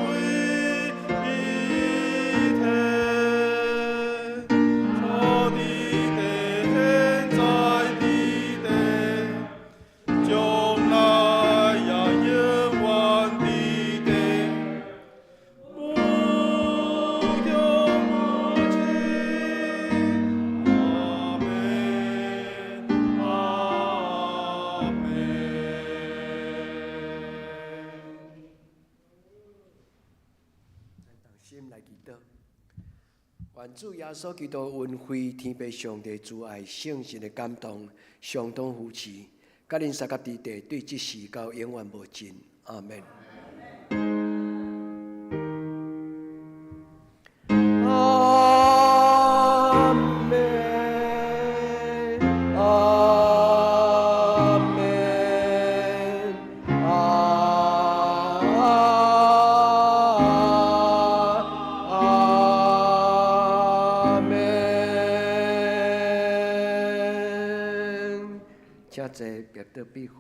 位一體，早佇地，現在佇地，將來也永遠佇地，無窮無盡。阿門，阿門。咱同心來祈禱，願主耶穌基督恩惠、天父上帝慈愛、聖神的感動、相當扶持，佮恁三佮佇地，對這時到永遠無盡。阿門。阿門，阿門，阿阿門。請坐，別得避諱。